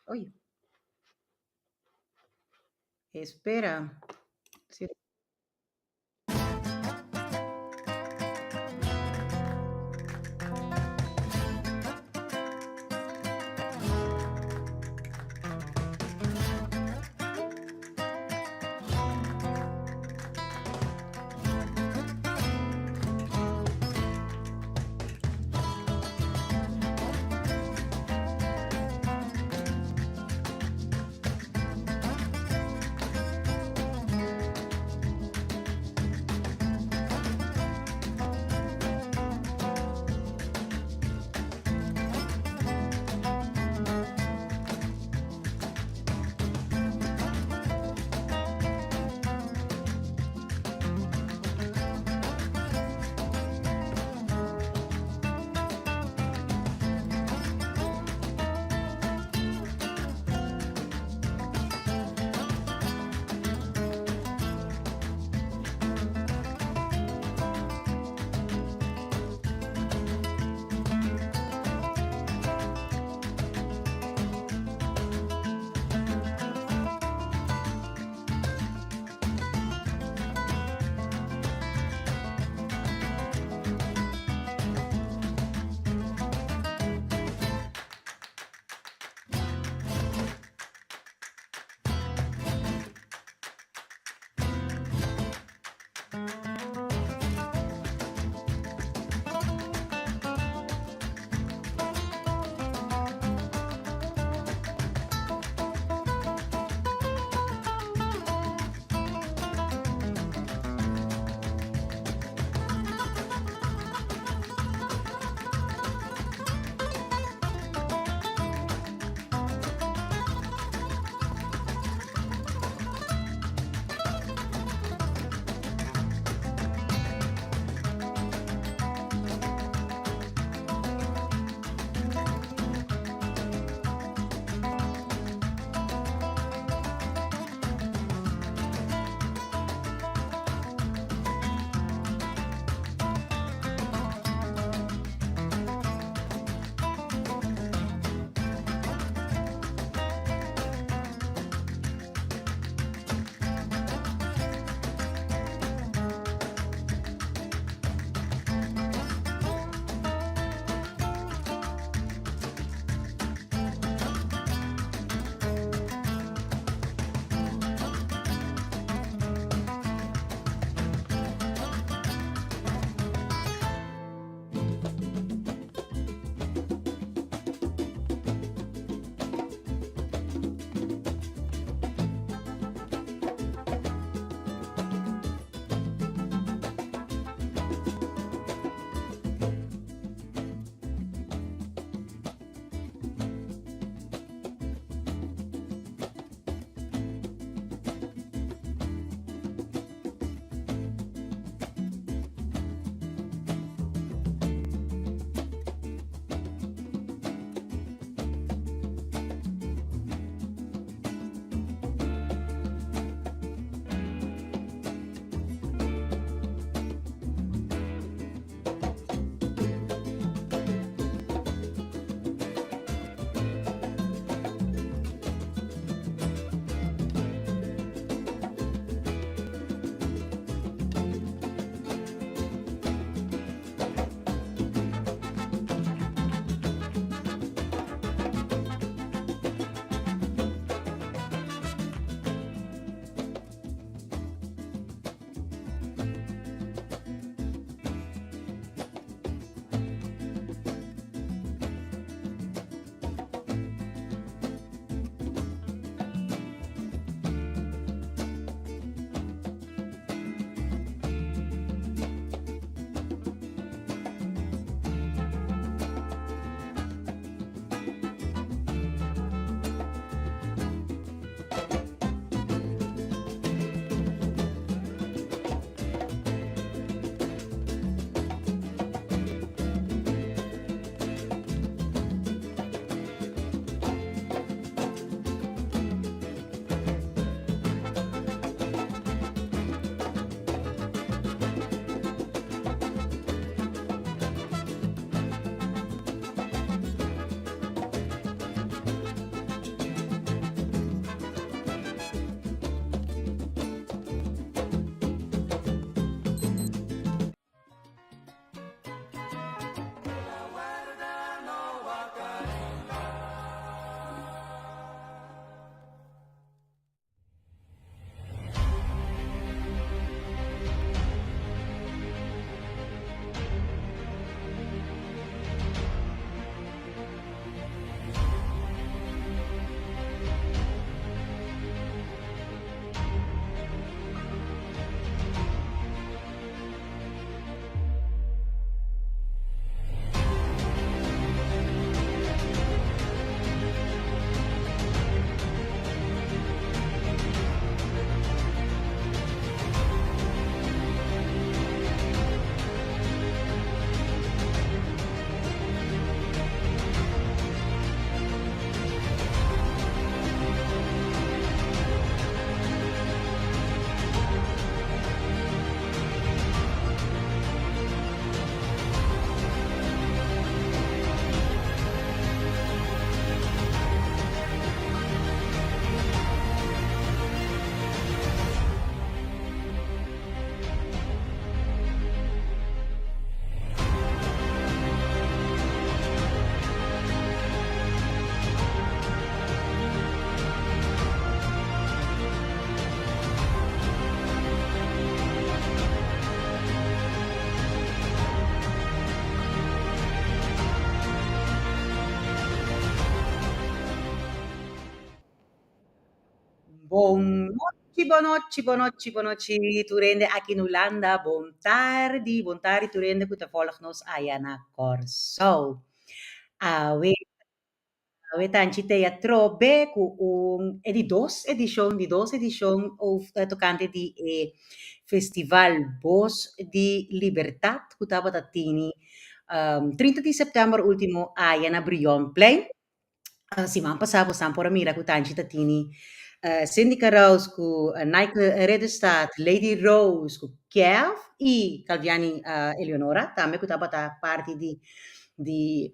Oy. Espera. Si. Bon nochi, bon nochi, bon nochi, bon nochi tur hende aki na Hulanda. Bon tardi, bon tardi tur hende ku ta volg nos aya na Kòrsou. Awe, awe tanchi te atrobe ku un e di dos edishon, di dos edishon of tokante di e festival Bos di Libertat ku tabata tini 30 di sèptèmber último aya na Brionplein. Siman pasá bosan por a mira ku Tanchi ta tini Cindy Caraus ku Nike Ridderstaat, Lady Rose ku Kev i Calviani Eleonora tambe ku tabata parti di di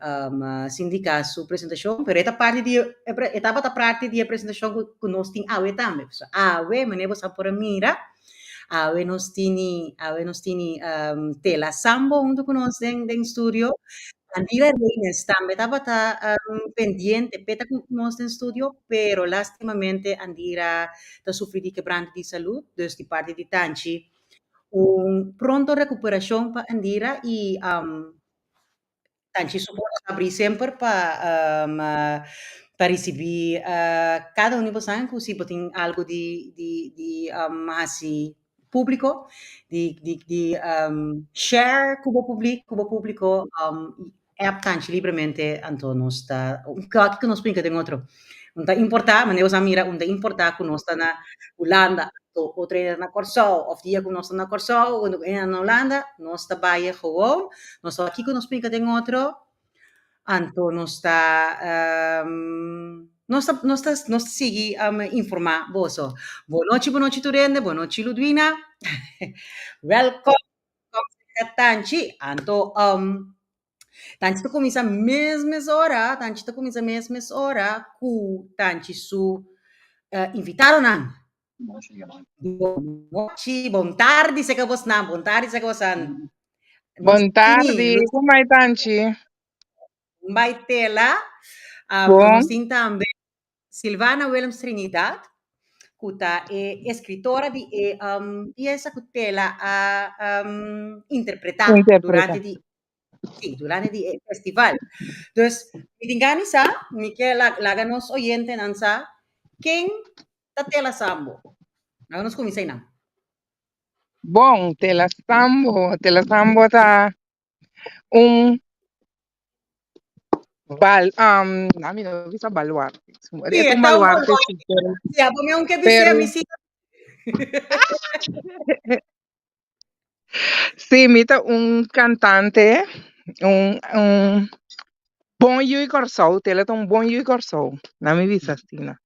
Cindy su presentashon, pero e ta parti di e tabata parti di e presentashon ku nos tin awe tambe. So awe manera bosan por a mira awe nos tini awe nos tini Tela Sambo huntu ku nos den den studio. Andira Reynes tambe tabata pendiente p'e ta ku nos den studio, pero lastimamente Andira ta sufri di kebrante di salud, dus di parti di Tanchi un pronto rekuperashon pa Andira i Tanchi su porta ta abrí semper pa pa risibí kada un di bosan ku si bo tin algu di di di hasi públiko, di di di share ku bo publik ku bo públiko app tanchi libremente anto nos ta kòke ku nos brinka den otro. Un ta importá manera bo sa mira un ta importá ku nos ta na Hulanda anto otro hende ta na Kòrsou òf dia ku nos ta na Kòrsou otro hende ta na Hulanda nos ta bai gewoon nos ta wak kiko nos brinka den otro Anto nos ta nos ta nos ta nos ta sigui informá boso. Bon nochi bon nochi tur hende, bon nochi Ludwina. Welkom Tanchi. Anto Tanchi ta kuminsá mes mes ora, Tanchi ta kuminsá mes mes ora ku Tanchi su invitadonan. Bon nochi, bon tardi seka bosnan, bon tardi seka bosan. Bon tardi, ku mai Tanchi? Bai tela. Bon. Nos tin tambe Silvana Willems Trinidad, ku ta e eskritora di e piesa ku Tela a interpretá Interpretá. durante di sí, durante di e festival. Dus mi tin gana di sa, mi ke laga nos oyentenan sa ken ta Tela Sambo. Laga nos kuminsá einan. Bon, Tela Sambo, Tela Sambo ta un bal, um, mi no bisa baluarte. Sí, Es un ta un baluarte, baluarte. sí, pero, Sí, abo mi aunque bisa pero mi sí. sí, mi ta un cantante, un bon yu di Kòrsou, Tela ta un bon yu di Kòrsou, na mi bisa asina.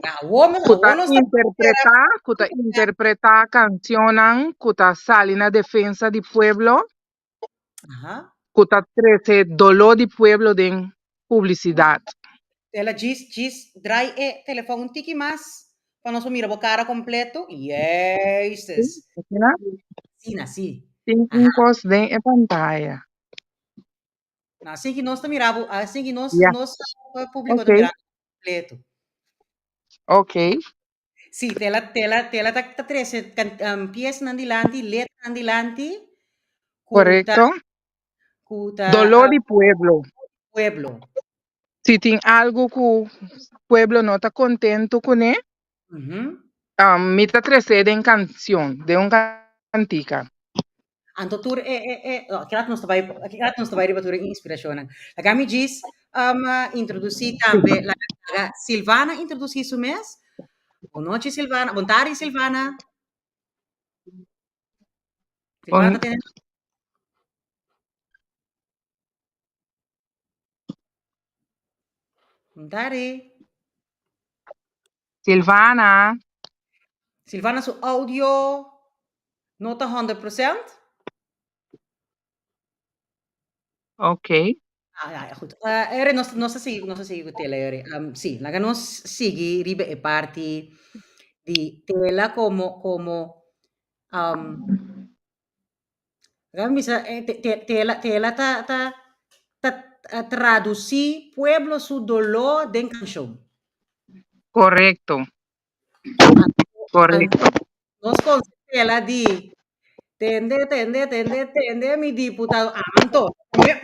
Awor nos, Ku ta awor nos ta interpretá, ku ta interpretá kansionnan ku ta sali na defensa di pueblo, ku ta trese doló di pueblo den publisidat. Tela djis djis draai e telefòn un tiki mas pa nos por mira bo kara kompleto. Juistes. Asina? Asina, si. Tin un kos den e pantaya. No, así que nos ta mira bo, así que nos, nos público ta mira completo. Sí, tela, tela, tela ta, ta trece can, pies nan dilanti, letra nan dilanti. Ku ta, ku ta, Dolor di pueblo. Pueblo. Si tin algo ku pueblo no ta contento kuné, mi ta trece den cancion, den un cantica. Anto tur e, e, e, oh, aki rato nos ta bai, aki rato nos ta bai riba tur e inspiracionnan. Laga mi djis introducí tambe, laga, laga Silvana introducí su mes. Bon nochi Silvana, bon tardi Silvana. Silvana ta tene. Bon tardi. Silvana. Silvana su audio no ta 100%. Ok. Ah, ja, ja, goed. Ere, nos, nos ta sigui, nos ta sigui ku tela, ere. Sí, laga nos sigui riba e parti di tela como, como, laga mi bisa, eh, te, te, tela, tela ta, ta, ta, ta traducí pueblo su doló den canción. Correcto. Correcto. Nos con tela di tende, tende, tende, tende, mi diputado anto. Me,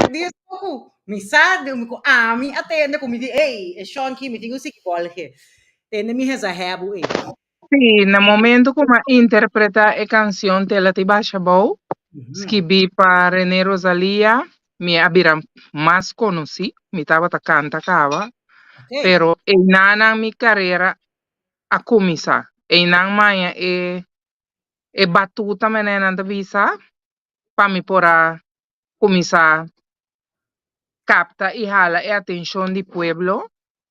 di ku mi sa, di ku ami atende ku mi di, hey, e shonki, mi tin ku sigui volge. Tende mi hesa hebu ei. Sí, na momento ku mi a interpretá e kansion Tela Ti Basha Bou, skibí pa René Rosalia, mi a bira mas konosí, mi tabata kanta kaba, pero einanan mi karera a kuminsá. Einan maña e e batuta manera nan ta bisa pa mi por a kuminsá kapta i hala e atenshon di pueblo,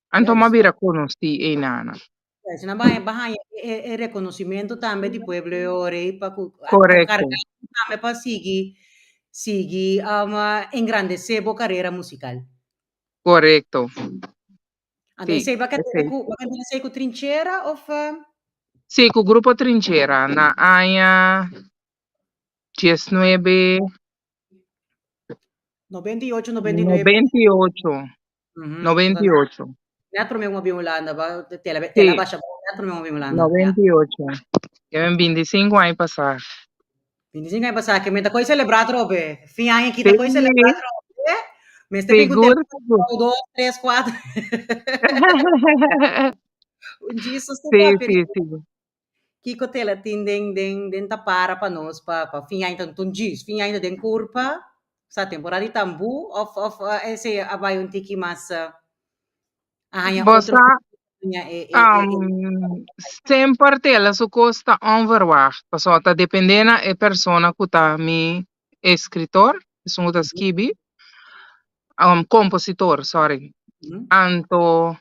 anto mi a bira konosí einanan. Juist, nan baña bahaña e reconocimiento tambe di pueblo e ora ei pa ku Correcto. tambe pa sigui sigui engrandece bo carera musical. Correcto. Anto Sí, esei ba esei. ku ba esei ku Trinchera of Sí, ku Grupo Trinchera na aña diesnuebe 98, 99. 98. 98. Net promé ku mi a bin Hulanda, ba tela tela basha net promé ku mi a bin Hulanda. 98. Ya men 25 aña pasá. 25 aña pasá, ke men ta koi selebrá atrobe. Fin aña aki ta koi selebrá atrobe. Mester bin ku Sigur, tela sigur. 1, 2, 3, 4. Un Jesus te papia Sí. Kiko tela tin den den den tapara pa nos pa pa fin aña ta un djis, fin aña ta den kurpa, sa temporada di tambú of of esei a bai un tiki mas a haña Bo otro sa, haña e e e e semper tela su kos ta onverwacht, pasobra ta depende na e persona ku ta mi eskritor, esun ku ta skibi, kompositor, sorry. Anto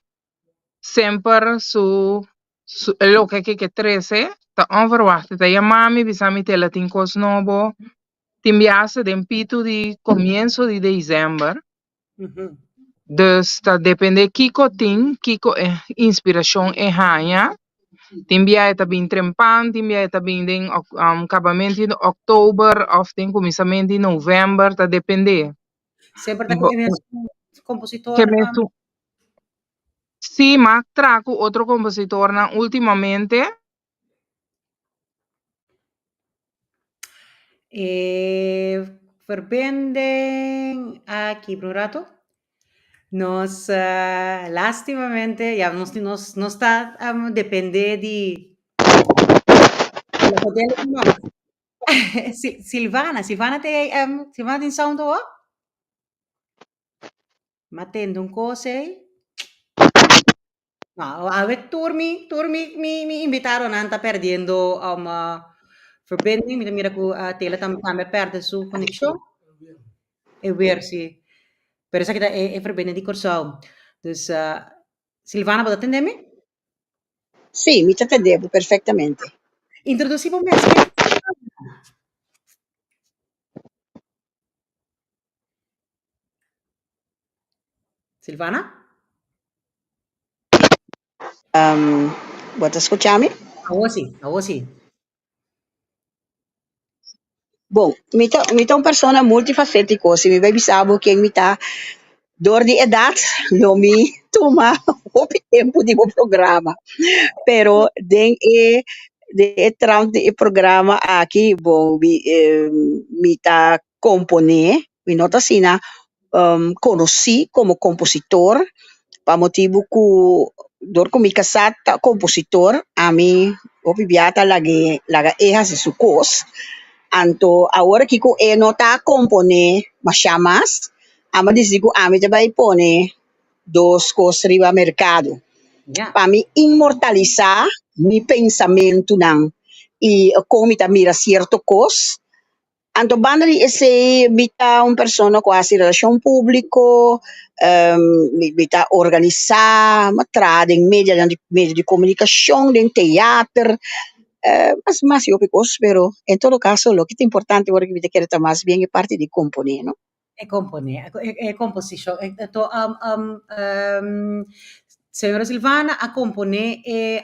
Semper su su e loke ke ke trese ta onverwacht. E ta yama mi bisa mi tela tin kos nobo. Tin biaha den pitu di komienso di desèmber. Dus ta depende kiko tin, kiko e inspirashon e haña. Tin biaha e ta bin trempan, tin biaha e ta bin den kabamentu di òktober òf den kuminsamentu di novèmber, ta depende. Semper ta ku e mes kompositor? Ke mes Sí, m'a traha ku otro kompositornan últimamente. E verbinding aki por un rato. Nos lastimamente ya nos nos nos ta depende di Silvana, Silvana te Silvana tin sound awor? M'a tende un kos ei. No, awe tur mi, tur mi, mi, mi invitadonan ta perdiendo verbinding. Mi ta mira ku Tela tambe a perde su konekshon. E weer, si. Pero esaki ta e, e verbinding di Kòrsou. Dus, Silvana, bo ta tende mi? Sí, mi ta tende bo perfectamente. Introdusí bo mes. Ken ta Silvana? Silvana? Bo ta skucha mi? Awor si, awor si. Bon, mi ta, mi ta un persona multifacético. Si mi bai bisa bo ken mi ta, dor di edat lo mi tuma hopi tempu di bo programa. Pero den e den e trant di e programa aki, bon, mi mi ta komponé, mi no ta asina konosí komo kompositor pa motibu ku dor ku mi kasá ta kompositor, ami hopi bia ta lag'é laga e hasi su kos. Anto awor aki ku e no ta komponé mashá mas, ami a disidí ku ami ta bai pone dos kos riba merkado pa mi inmortalisá mi pensamentunan i kon mi ta mira sierto kos. Anto banda di esei mi ta un persona ku hasi relashon públiko, mi ta organisá, mi a traha den medianan di medio di komunikashon, den teater, mas mas i hopi kos, pero en todo kaso loke ta importante ora ku mi ta kere ta mas bien e parti di komponé, no. E komponé, e komposishon. Anto señora Silvana a komponé e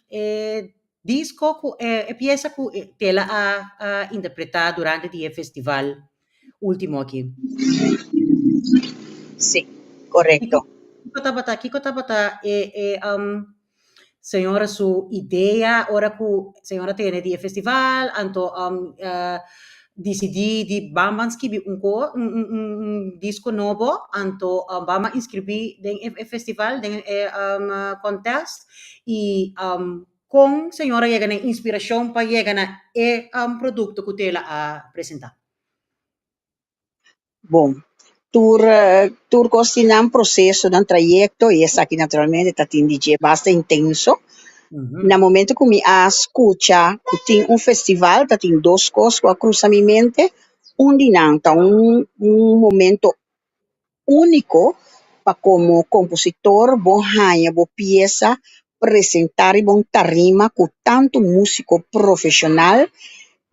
e disko ku e piesa ku Tela a interpretá durante di e festival último aki. Sí, korekto. Kiko tabata, kiko tabata e e señora su idea ora ku señora tene di e festival, anto disidí di ban ban skibi un ko un un un un disko nobo anto ban ban inskribí den e festival den e contest i kon señor a yega na e inspirashon pa yega na e produkto ku Tela a presentá? Bon, tur tur kos tin nan proseso, nan trayekto i esaki naturalmente ta tin di dje basta intenso. Na momento ku mi a skucha ku tin un festival ta tin dos kos ku a krusa mi mente. Un di nan ta un un momento úniko pa komo kompositor bo haña bo piesa presentá riba un tarima ku tantu músiko profeshonal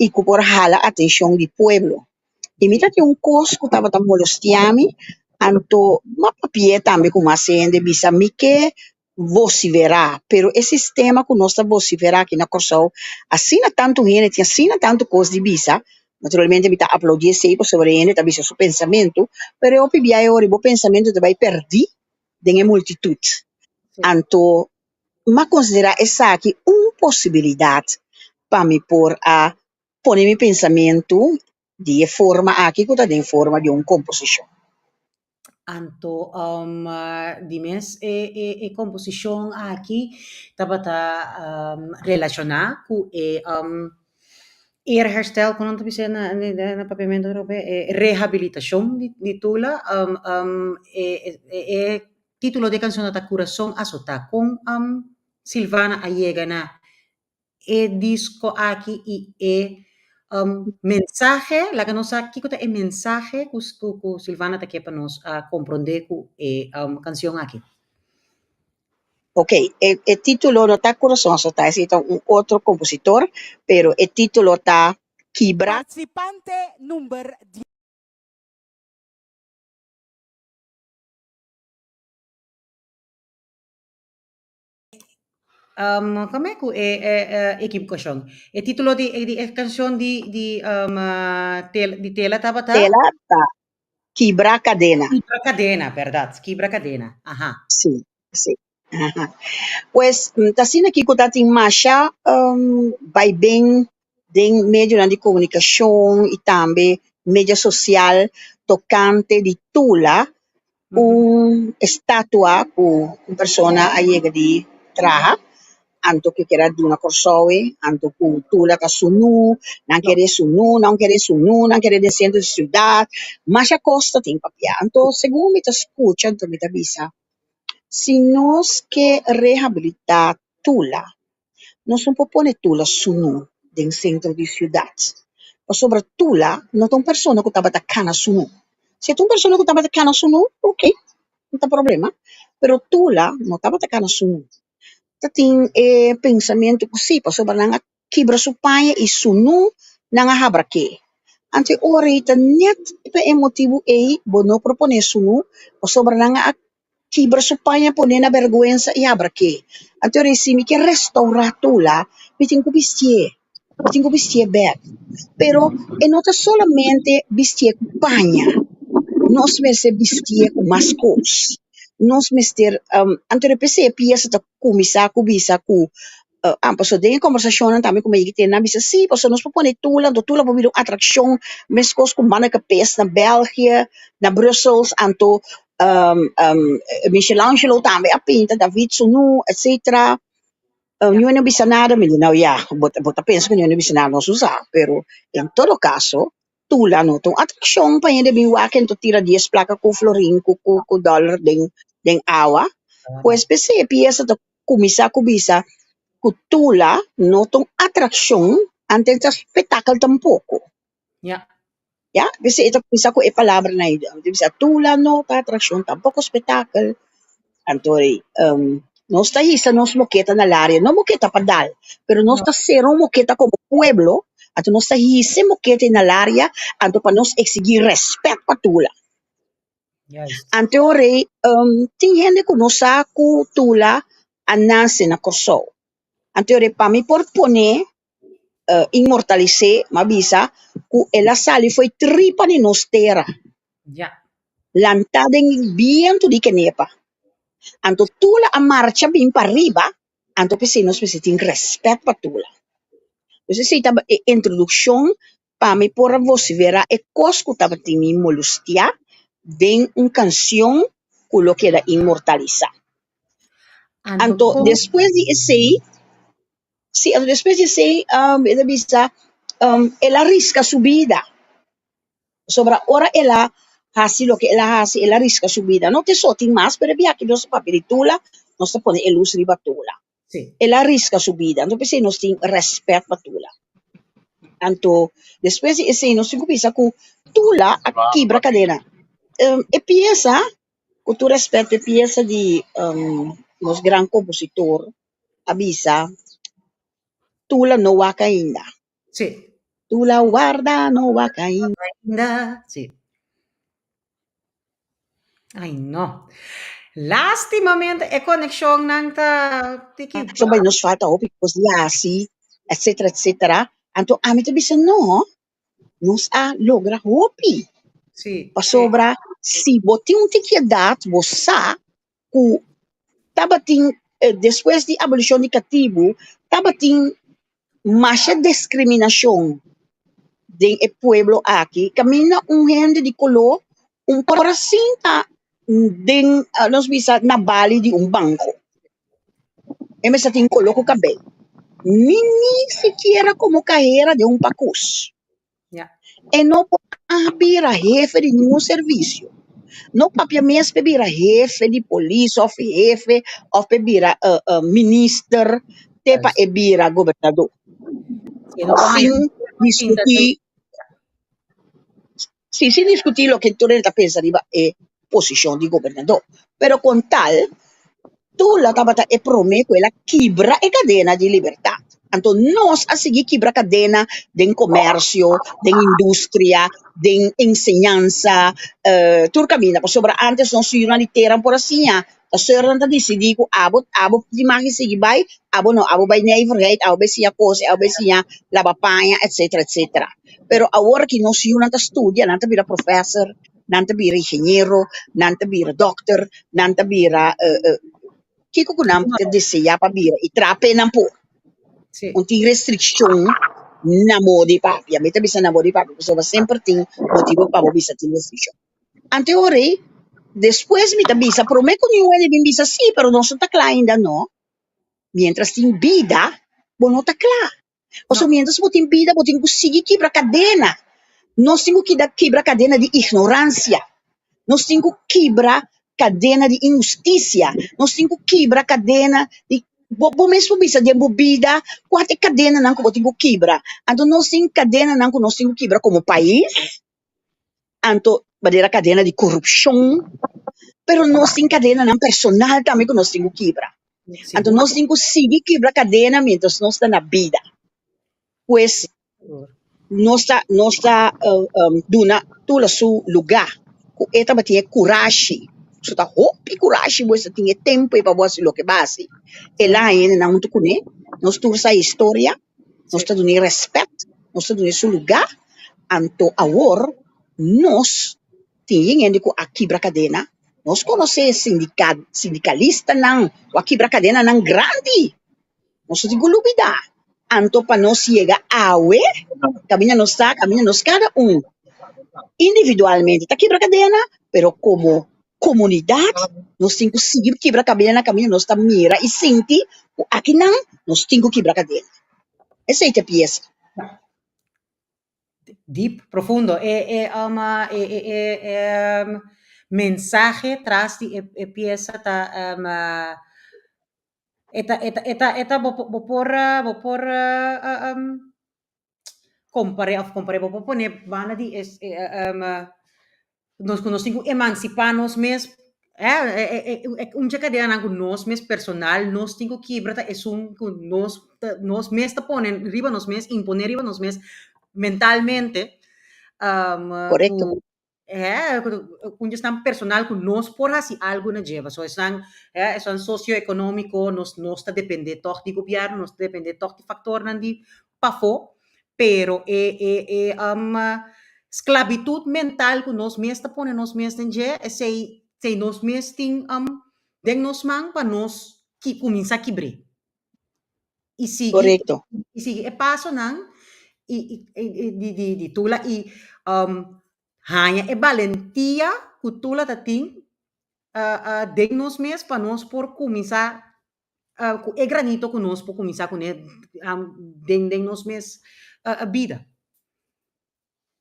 i ku por hala atenshon di pueblo. I mi ta tin un kos ku tabata molestiá mi, anto m'a papi'é tambe ku mas hende bisa mi ke vosiferá, pero e sistema ku nos ta vosiferá aki na Kòrsou, asina tantu hende tin asina tantu kos di bisa, naturalmente mi ta aploudí esei pasobra e hende ta bisa su pensamentu, pero e hopi bia e ora bo pensamentu ta bai pèrdí den e multitut. Anto m'a konsiderá esaki un posibilidat pa mi por a pone mi pensamentu di e forma aki ku ta den forma di un komposishon. Anto di mes e komposishon aki tabata relashoná ku e eerherstel, kon nan ta bisa na papiamentu atrobe? E rehabilitashon di Tula. E título di e kanshon ta Kurason Asotá. Kon Silvana a yega na e disko aki i e mensahe, laga nos sa kiko ta e mensahe ku ku Silvana ta ke pa nos a komprondé ku e kanshon aki. Ok, e e título no ta Kurason Asotá, esei ta un otro kompositor, pero e título ta Kibra. Participante number Kome ku e ekibukashon? E titulo di di e kanshon di di di Tela tabata? Tela ta Kibra Kadena. Kibra Kadena, bèrdat. Kibra Kadena, aha. Sí, sí. Aha. Pues ta asina aki ku ta tin masha baiben den medionan di komunikashon i tambe media sosial tokante di Tula un estatua ku un persona a yega di traha, anto ku kier a duna Kòrsou e, anto ku Tula ta sunú, nan kere sunú, nan kere sunú, nan kere den sentro di siudat, masha kos ta tin papia. Anto segun mi ta skucha anto mi ta bisa, si nos ke rehabilitá Tula, Nos no por pone Tula sunú den sentro di siudat, pasobra Tula no ta un persona ku tabata kana sunú. Si e ta un persona ku tabata kana sunú, okey, no ta problema, pero Tula no tabata kana sunú. Ta tin e pensamentu ku si, pasobra nan a kibra su paña i sunú nan a habrak'é. Anto e ora ei ta nèt pa e motibu ei bo no por pone sunú, pasobra nan a kibra su paña pone na bèrgwensa i abrak'é. Anto e si mi ke restourá Tula, mi tin ku bistié, mi tin ku bistié bèk. Pero e no ta solamente bistié ku paña, nos mester bistié ku mas kos. Nos mester, anto de p'esei e piesa ta kuminsá ku bisa ku Ah, pasobra den e kombersashonnan tambe ku mi a yega tene nan a bisa si, pasobra nos por pone Tula, anto Tula por bira un atrakshon meskos ku Manneke Pes na België, na Brussels, anto Michelangelo tambe a pinta David Sunú, etsetera. Niun no bisa nada, mi di nou ya, bo ta bo ta pensa ku niun no bisa nada, nos no sa, pero en todo kaso Tula no ta un atrakshon pa hende bin wak anto tira dies plaka ku florin ku ku ku dòler den den awa. Pues p'esei e piesa ta kuminsá ku bisa ku Tula no ta un atrakshon anto e ta spetakel tampoko. Ya, p'esei e ta kuminsá ku e palabranan ei. Ta bisa Tula no ta atrakshon tampoko spetakel. Anto nos ta hisa nos moketa na laria, no moketa pa dal, pero nos ta sera un moketa komo pueblo, anto nos ta hisa e moketa ei na laria anto pa nos eksigí rèspèt pa Tula. Anto e ora ei tin hende ku no sa ku Tula a nase na Kòrsou. Anto e ora ei pa mi por pone inmortalis'é, mi a bisa ku el a sali fo'i tripa di nos tera, lantá den bientu di Kenepa. Anto Tula a marcha bin pariba, anto p'esei nos mester tin rèspèt pa Tula. Pues esei ta e introdukshon. Pa mi por a vosiferá e kos ku tabatin mi molustiá den un kansion ku lo keda inmortalisá. Anto Anto kon despues di esei, sí, anto despues di esei mi ta bisa el a riska su bida. Pasobra ora el a hasi loke el a hasi, el a riska su bida. No te so tin mas, pero e biaha nos ta papia di Tula, nos ta pone e lus riba Tula. El a riska su bida, anto p'esei nos tin rèspèt pa Tula. Anto despues di esei nos tin ku bisa ku Tula a kibra kadena. E piesa, ku tur rèspèt, e piesa di nos gran kompositor a bisa, Tula no wak ainda. Tula warda no wak ainda. Ainda, si. Ai no. Lastimamente e conexionnan ta tiki So bai nos falta hopi kos di hasi, etcetera, etcetera. Anto ami ta bisa no, nos a logra hopi. Pasobra si bo tin un tiki edat, bo sa ku tabatin despues di abolishon di katibu tabatin masha diskriminashon den e pueblo aki kaminda un hende di koló un por a sinta den nos bisa na bali di un banko e mester tin koló ku kabei ni ni sikiera komo kahera den un pakus. E no por a bira hefe di ningun servisio. No papia mes p'e bira hefe di polis òf hefe òf p'e bira minister te pa e bira gobernador. Sin diskutí, si, sin diskutí loke tur hende ta pensa riba e posishon di gobernador. Pero kon tal Tula tabata e promé ku el a kibra e kadena di libertat. Anto nos a sigui kibra kadena den komersio, den industria, den enseñansa, tur kaminda. Pasobra ántes nos yunan di tera por a siña. Ta seurnan ta disidí ku abo abo tin mag di sigui bai, abo no, abo bai nijverheid, abo bai siña kose, abo bai siña laba paña, etsetera, etsetera. Pero awor aki nos yunan ta studia, nan ta bira profèser, nan ta bira ingeniero, nan ta bira dokter, nan ta bira kiko ku nan ta deseá pa bira i traha p'e nan por. Un tin restrikshon na modo di papia. Mi ta bisa na modo di papia pasobra semper tin motibu pa bo bisa tin restrikshon. Ante ora ei, despues mi ta bisa, promé ku niun hende bin bisa sí, pero nos no ta kla ainda no. Miéntras tin bida, bo no ta kla. Pasobra mientras bo tin bida bo tin ku sigui kibra kadena. Nos tin ku keda kibra kadena di ignoransia. Nos tin ku kibra kadena di inhustisia. Nos tin ku kibra kadena di bo bo mes por bisa den bo bida kua ta e kadenanan ku bo tin ku kibra. Anto nos tin kadenanan ku nos tin ku kibra komo pais, anto manera kadena di korupshon, pero nos tin kadenanan personal tambe ku nos tin ku kibra. Anto nos tin ku sigui kibra kadena mientras nos ta na bida. Pues nos ta nos ta duna Tula su lugá ku e tabatin e kurashi, su ta hopi kurashi bo esta tin e tempu ei pa bo hasi loke bo a hasi. El a haña hendenan huntu kuné, nos tur sa e historia, nos ta dun'é rèspèt, nos ta dun'é su lugá, anto awor nos Tin yen hende ku a kibra kadena. Nos konosé sindika sindikalistanan ku a kibra kadenanan grandi. Nos no tin ku lubidá. Anto pa nos yega awe, kaminda nos ta, kaminda nos kada un individualmente ta kibra kadena, pero komo komunidat nos tin ku sigui kibra kadena kaminda nos ta mira i sinti ku akinan nos tin ku kibra kadena. Esei ta e piesa. Diep, profundo. E e um e e e e mensahe tras di e e piesa ta um e ta e ta e ta e ta bo bo por bo por um kompar'é òf kompar'é bo por pone banda di e um Nos ku nos tin ku emansipá nos mes, eh, un dje kadenanan ku nos mes personal nos tin ku kibra ta esun ku nos ta nos mes ta pone riba nos mes, imponé riba nos mes mentalmente, Korekto. ku eh, un dje esnan personal ku nos por hasi algu na dje, pasobra esnan, eh, esnan sosioekonómiko nos nos ta dependé tòg di gobièrnu, nos ta dependé tòg di faktornan di pafó, pero e e e sklabitut mental ku nos mes ta pone nos mes den dje, esei esei nos mes tin den nos man pa nos ki kuminsá kibr'é. I sigui Korekto. i sigui e pasonan. i i di di di Tula i haña e balentia ku Tula ta tin den nos mes pa nos por kuminsá ku e granito ku nos por kuminsá kuné den den nos mes bida.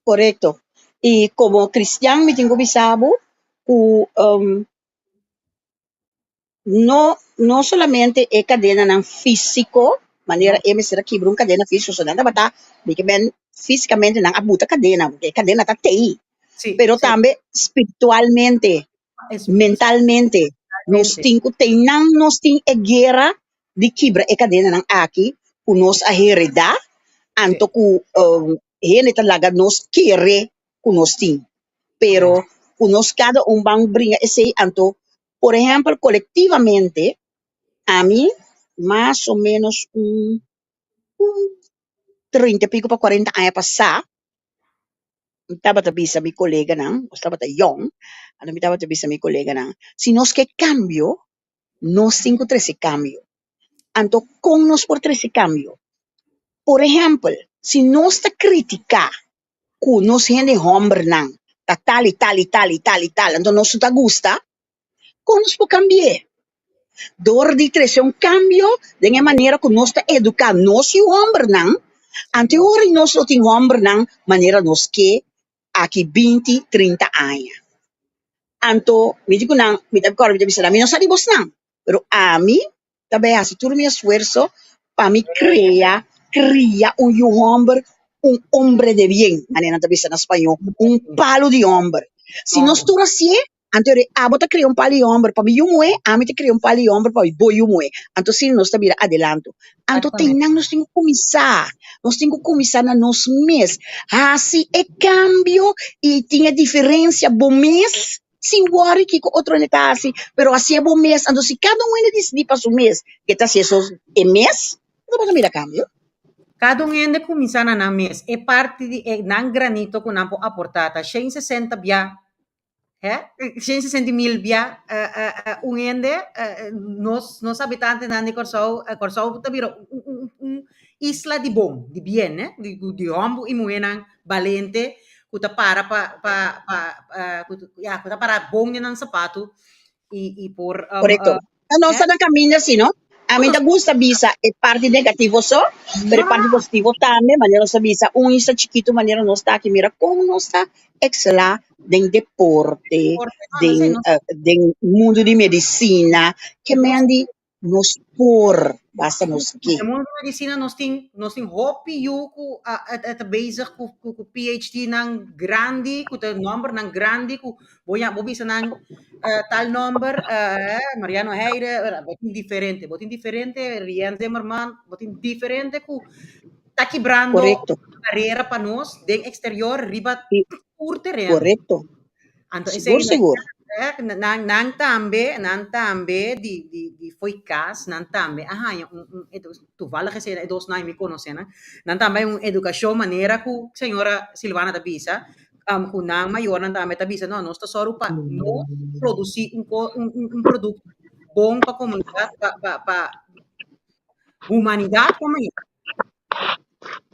Korekto. I komo kristian mi tin ku bisa bo ku no no solamente e kadenanan físiko, manera e mester a kibra un kadena físiko, so nan tabata di ke men físikamente nan a buta kadena, porque e kadena ta tei, pero tambe spiritualmente, mentalmente, nos tin ku tei nan nos tin e guera di kibra e kadenanan aki ku nos a heredá, anto ku hende ta laga nos kere ku nos tin. Pero ku nos kada un ban bringa esei, anto por ehèmpel kolektivamente ami mas o ménos un un trinta i piko pa kuarenta aña pasá mi tabata bisa mi koleganan, nos tabata yòn, anto mi tabata bisa mi koleganan, si nos ke kambio nos tin ku trese kambio. Anto kon nos por trese kambio? Por ehèmpel, si nos ta kritiká ku nos hende hòmbernan ta tal i tal i tal i tal i tal, anto nos no ta gusta, kon nos por kambi'é? Dor di trese un kambio den e manera ku nos ta eduká nos yu hòmbernan, anto e ora nos lo tin hòmbernan manera nos ke aki binti, trinta aña. Anto mi di ku nan, mi ta kòrda mi ta bisa nan, mi no sa di bosnan, pero ami ta bai hasi tur mi esfuerso pa mi krea, kria un yu hòmber, un hombre de bien, manera nan ta bisa na spañó, un palu di hòmber. Si nos tur hasié, anto e abo ta kria un palu di hòmber pa mi yu muhé, ami ta kria un palu di hòmber pa bo yu muhé. Anto asina nos ta bira adelanto. Anto te nan nos tin ku kuminsá, nos tin ku kuminsá na nos mes, hasi e kambio i tin e diferensia bo mes sin wòri kiko otro hende ta hasi, pero hasié bo mes. Anto si kada un hende disidí pa su mes ke ta hasi eso e mes, bo ta mira kambio. Kada un hende kuminsá na nan mes, e parti di e nan granito ku nan por aportá ta shen sesenta bia Hè? 160 mil bia un hende, nos habitantenan di Kòrsou, Kòrsou ta bira un isla di bon, di bien, hè, di hòmber i muhénan balente ku ta para pa pa pa ku ya ku ta para bon den nan sapatu i por Korekto. Nos ta na kaminda si no. Ami ta gusta bisa e parti negativo so, pero e parti positivo tambe, manera nos ta bisa un isla chikitu manera nos ta aki, mira kon nos ta ekselá den deporte, den den mundu di medisina, ke men di nos por, basta nos ke. Den mundu di medisina nos tin nos tin hopi yu ku a ta bezig ku ku PhD nan grandi, ku ta nòmbernan grandi ku Bo ya, bo bisa nan tal nomber, Mariano Heide, bo tin diferente, bo tin diferente, Rien Zimmerman, bo tin diferente ku ta kibrando barera pa nos den exterior riba tur tereno. Anto esei Sigur, sigur. Nan, nan tambe, nan tambe di, di, di fo'i kas, nan tambe a haña un, un toevallig esei e dos nan mi konosé nan, nan tambe un edukashon manera ku señora Silvana ta bisa, ku nan mayornan tambe ta bisa, no, nos ta sòru pa no produsí un ko, un, un, un produkto bon pa komunidat, pa, pa, pa humanidat pa mañana.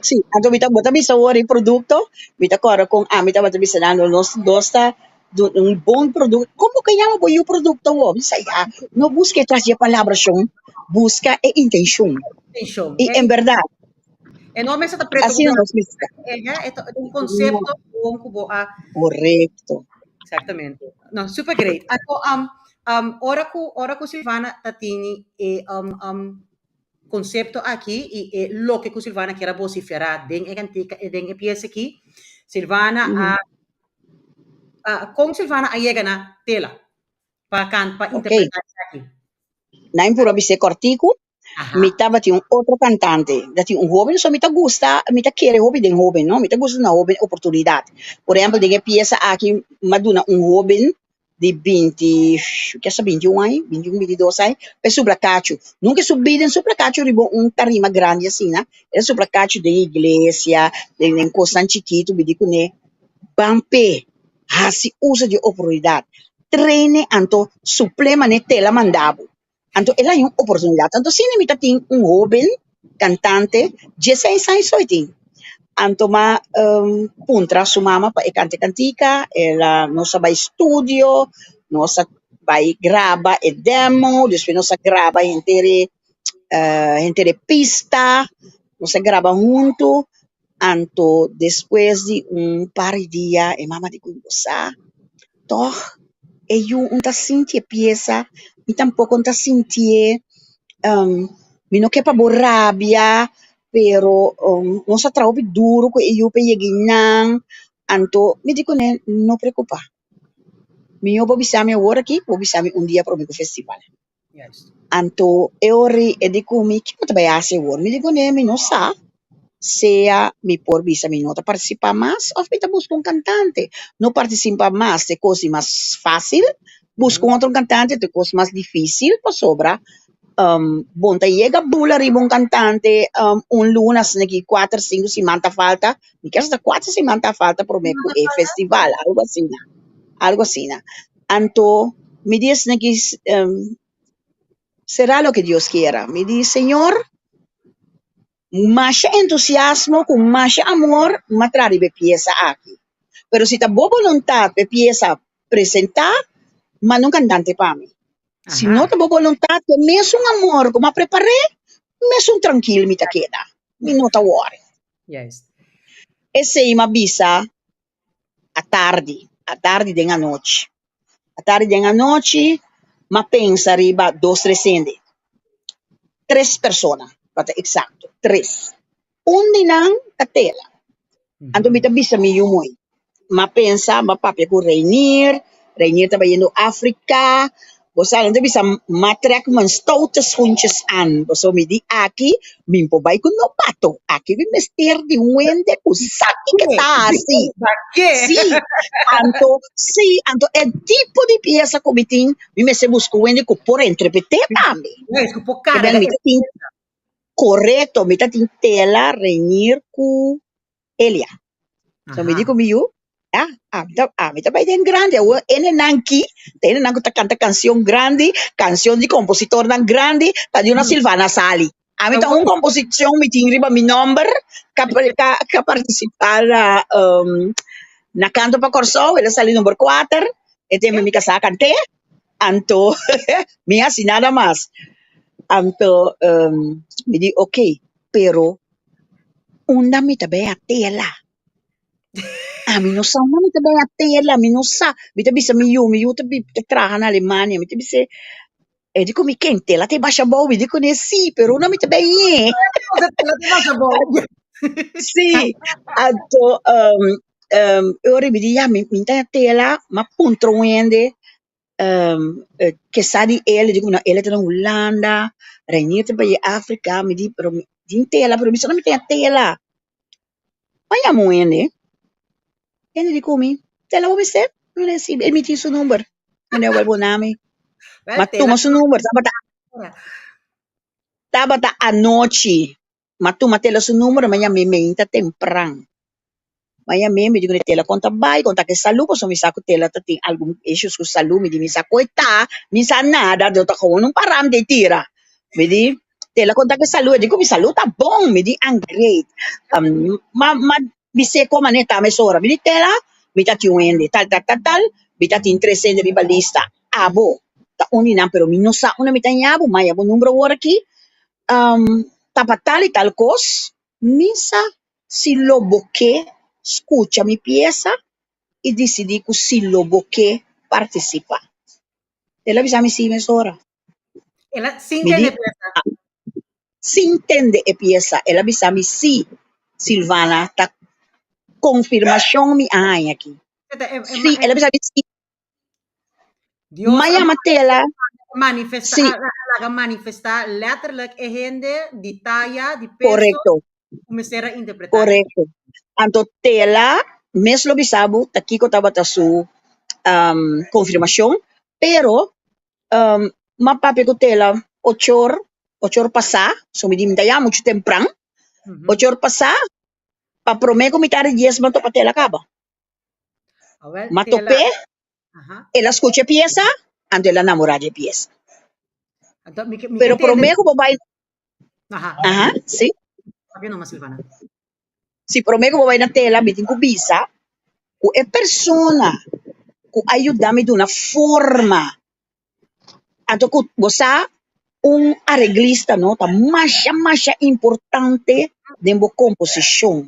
Sí, anto mi ta, bo ta bisa awor e produkto, mi ta kòrda kon ami tabata bisa nan, nos nos ta du un bon produkto, komo ke yama bo yu produkto awor? Mi sa ya, no buska e tras di e palabrashon, buska e intenshon. Intenshon. I en bèrdat, E no mester ta preto asina nos mester. E ta un concepto bon ku bo a Correcto. Exactamente. No, super great. Anto ora ku Silvana ta tini e concepto aki i e loke ku Silvana kier a vociferá den e kantika den e piesa aki, Silvana a kon Silvana a yega na tela pa kan pa interpretá esaki? Nan puru a bis'é kòrtiku. Mi tabatin un otro cantante, dat tin un hoben, so mi ta gusta, mi ta kere hopi den hoben, no? Mi ta gusta duna hoben oportunidad. Por ehempel, den e pieza aki, mi a duna un hoben di binti, ke sa 21 aña, 21, 22 aña, pa e supla cachu. Nunca e subi den supla cachu riba un tarima grandi asina, el a supla cachu den iglesia, den cosnan chikitu, mi di cune, ban p'e, haci uso di e oportunidad, train'e anto supl'e manera tela manda bo. Anto el haña un oportunidat. Anto asina mi ta tin un hóben kantante, dieseis aña so e tin. Anto m'a puntra su mama pa e kanta e kantika, el a nos a bai studio, nos a bai graba e demo, despues nos a graba henter e henter e pista, nos a graba huntu, anto despues di un par di dia e mama di ku bo sa tòg e yu un ta sinti e piesa, mi tampoko un ta sintié, mi no ke pa bo rabia, pero nos a traha hopi duru ku e yu pa e yega einan, anto mi di kuné no preokupá, mihó bo bisa mi awor aki ku bo bisa mi un dia promé ku festival. Anto e ora ei e di ku mi, kiko ta bai hasi awor? Mi di kuné mi no sa, sea mi por bisa mi no ta partisipá mas òf mi ta buska un kantante. No partisipá mas ta e kos di mas fásil, buska un otro kantante ta e kos mas difísil pasobra bon ta yega bula riba un kantante un luna asina ki kuater sinku siman ta falta, mi kier sa ta kuater siman ta falta promé ku e festival, algu asina, algu asina. Anto mi di esnan ki será lo ke Dios kiera, mi di Señor masha entusiasmo ku masha amor m'a traha riba e piesa aki, pero si ta bo boluntat pa e piesa presentá, manda un kantante pa mi, si no ta bo boluntat ku e mesun amor ku m'a prepar'é, mesun trankil mi ta keda, mi no ta wòri. Esei m'a bisa atardi, atardi den anochi. Atardi den anochi m'a pensa riba dos tres hende, tres persona pa ta eksakto, tres. Un di nan ta Tela. Anto mi ta bisa mi yu mooi, m'a pensa, m'a papia ku Reinier, Reinier ta bayendo Afrika, Bo sa nan ta bisa m'a trek mijn stoute schoentjes aan, pasobra mi di aki mi por bai ku nobato, aki mi mester di un hende ku sa kiko ta hasi. Sí, anto sí, anto e tipo di piesa ku mi tin, mi mester buska un hende ku por entrepet'é tambe. Mi ta tin, korekto, mi ta tin Tela, Reinier ku Elia. So mi di ku mi yu, ya, ami ta, ami ta bai den grandi. Awor enenan ki, ta enenan ku ta kanta kansion grandi, kansion di kompositornan grandi, ta di una Silvana Sali. Ami ta un komposishon mi tin riba mi nòmber ka ka ka partisipá na na Kanto pa Kòrsou, el a sali number kuater, e tempu mi kasá kant'é, anto mi hasi nada mas. Anto mi di okey, pero Unda mi ta bay a tela? Ami no sa unda mi ta bay a tela, mi no sa. Mi ta bisa mi yu, mi yu ta bi ta traha na Alemania, mi ta bis'é, e di ku mi ken tela ta e basha abou? Mi di kuné si, pero unda mi ta bay ñe? Si, anto e ora mi di ya mi ta tela, m'a puntra un hende ke sa di el, di kuma el ta na Hulanda, Reinier ta bai Afrika, mi di pero mi tin tela pero mi sa no mi tin a tela. Mi a yama un hende, hende di ku mi, tela bo mester? Mi di si, e mi tin su number, mi a wèl bo nami, Wel, m'a tela tuma su number, tabata tabata anochi. M'a tuma Tela su numero, m'a yam'é meinta tempran. M'a yam'é, mi di ku Tela kon ta bai, kon ta ku e salú, pasobra mi sa ku Tela ta tin algun issues ku salú, mi di mi sa ku e ta, mi sa nada, do ta gewoon un param di tira. Mi di, Tela kon ta ku e salú? E di ku mi salú ta bon, mi di I'm great. M'a m'a bis'é kon manera ta mesora, mi di Tela, mi ta tin un hende tal tal tal tal, mi ta tin tres hende riba lista, abo ta un di nan, pero mi no sa unda mi ta haña bo, m'a haña bo number awor aki, ta pa tal i tal kos, mi sa si lo bo ke skucha mi piesa i disidí ku si lo bo ke partisipá. El a bisa mi sí mesora. El a sin Mi di, tende piesa. Sin tende e piesa, el a bisa mi sí, Silvana, ta konfirmashon mi a haña aki. Sí, el a bisa mi sí. Dios M'a yama Tela. Manifesta, Sí. a, a laga manifesta letterlijk e hende di taya, di peso, Correcto. ku mester a interpretá. Correcto. Anto Tela mes lo bisa bo ta kiko tabata su confirmacion, pero m'a papia ku Tela ochor, ochor pasá, so mi di mi ta yama muchu tempran, ochor pasá, pa promé ku mitad di dies m'a topa Tela kaba. Awel, M'a Tela. top'é, Aha. el a skucha e piesa, anto el a namorá di e piesa. Anto, mi ke, mi ke Pero tende. promé ku bo bai, Aha. aha, sí. Papia numa, Silvana. Si promé ku bo bai na tela mi tin ku bisa ku e persona ku a yuda mi duna forma anto ku bo sa un areglista no ta masha masha importante den bo komposishon.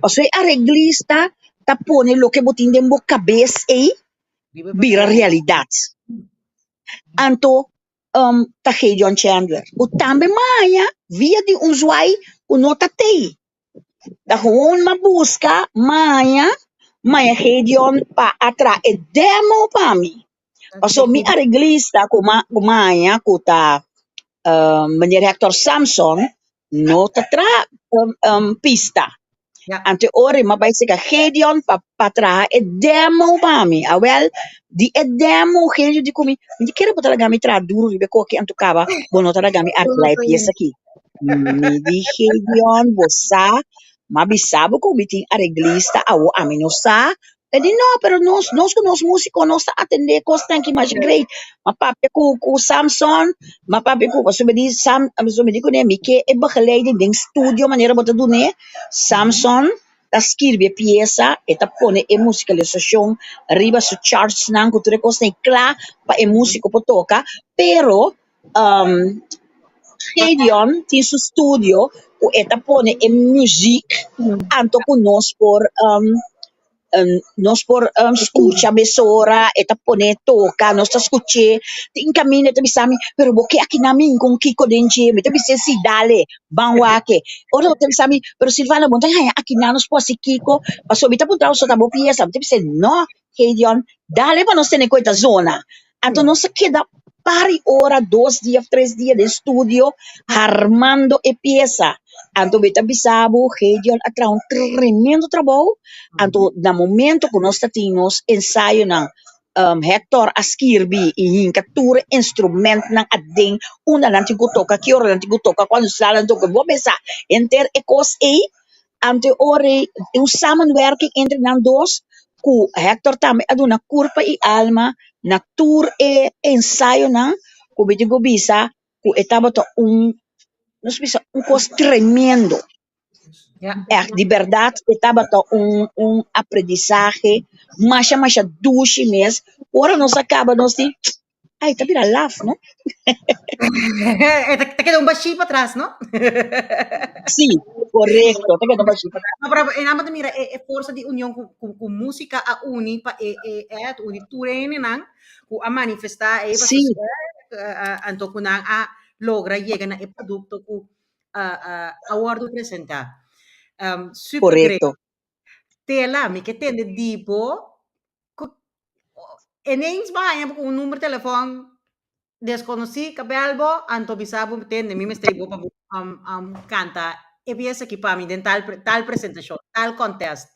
Pasobra e areglista ta pone loke bo tin den bo kabes ei bira realidat. Anto ta Gideon Chandler ku tambe maya via di un zwai ku no ta tei. Ta gewoon m'a buska maya, maya Gideon pa a traha e demo pa mi. Pasobra mi areglista ku m'a ku maya ku ta meneer Hector Samson no ta traha pista. Anto e ora m'a bai seka Gideon pa pa traha e demo pa mi. Awel di e demo Gideon di ku mi, mi di kere bo ta laga mi traha duru riba e koki anto kaba bo no ta laga mi arregla e piesa aki. Mi di Gideon bo sa, m'a bisa bo ku mi tin areglista awo ami no sa. E di no, pero nos nos ku nos músiko nos ta atendé kosnan aki masha great. M'a papia ku ku Samson, m'a papia ku pasobra mi di Sam pasobra mi di kuné mi ke e begeleiding den studio manera bo ta dun'é. Samson ta skirbi e piesa, e ta pone e musikalisashon riba su chartsnan ku tur e kosnan ei kla pa e músiko por toka, pero Gideon tin su studio ku e ta pone e muzik anto ku nos por nos por skucha mesora e ta pone toka nos ta skuch'é tin kaminda e ta bisa mi pero bo ke aki nan mi con kiko den dje mi ta bis'é si dale ban wak e ora bo ta bisa mi pero Silvana bo no ta haña aki nan nos por hasi kiko pasobra mi ta puntra bo so ta bo piesa mi ta bis'é no Gideon dale pa nos tene ku e ta zona Anto nos a keda par di ora, dos dia of tres dia den studio harmando e piesa. Anto mi ta bisa bo Gideon a traha un tremendo trabou. Anto na momento ku nos ta tin nos ensayonan Hector a skirbi i hinka tur e instrumentnan aden unda nan tin ku toka, ki ora nan tin ku toka, kuando sala nan toka. Bo pensa henter e kos ei Anto e ora ei un samenwerking entre nan dos ku Hector tambe a duna kurpa i alma na tur e ensayonan ku mi tin ku bisa ku e tabata un nos bisa un kos tremendo. Ègt di bèrdat e tabata un un aprendisahe masha masha dushi mes. Ora nos a kaba nos di ay ta bira laf no. E ta ta keda un bashí patras no. Sí, korekto, ta keda un bashí patras. No, pero e nan bo ta mira e e forsa di union ku ku ku músika a uni pa e e e uni tur hendenan ku a manifestá ei pa Sí. anto ku nan a logra yega na e produkto ku a a a wòrdu presentá. Super great. Korekto. Tela, mi ke tende di bo ku ineens bo haña bo ku un number telefòn deskonosí ka bèl bo, anto bisa bo tende mi mester bo pa bo kanta e piesa aki pa mi den tal tal presentashon, tal contest.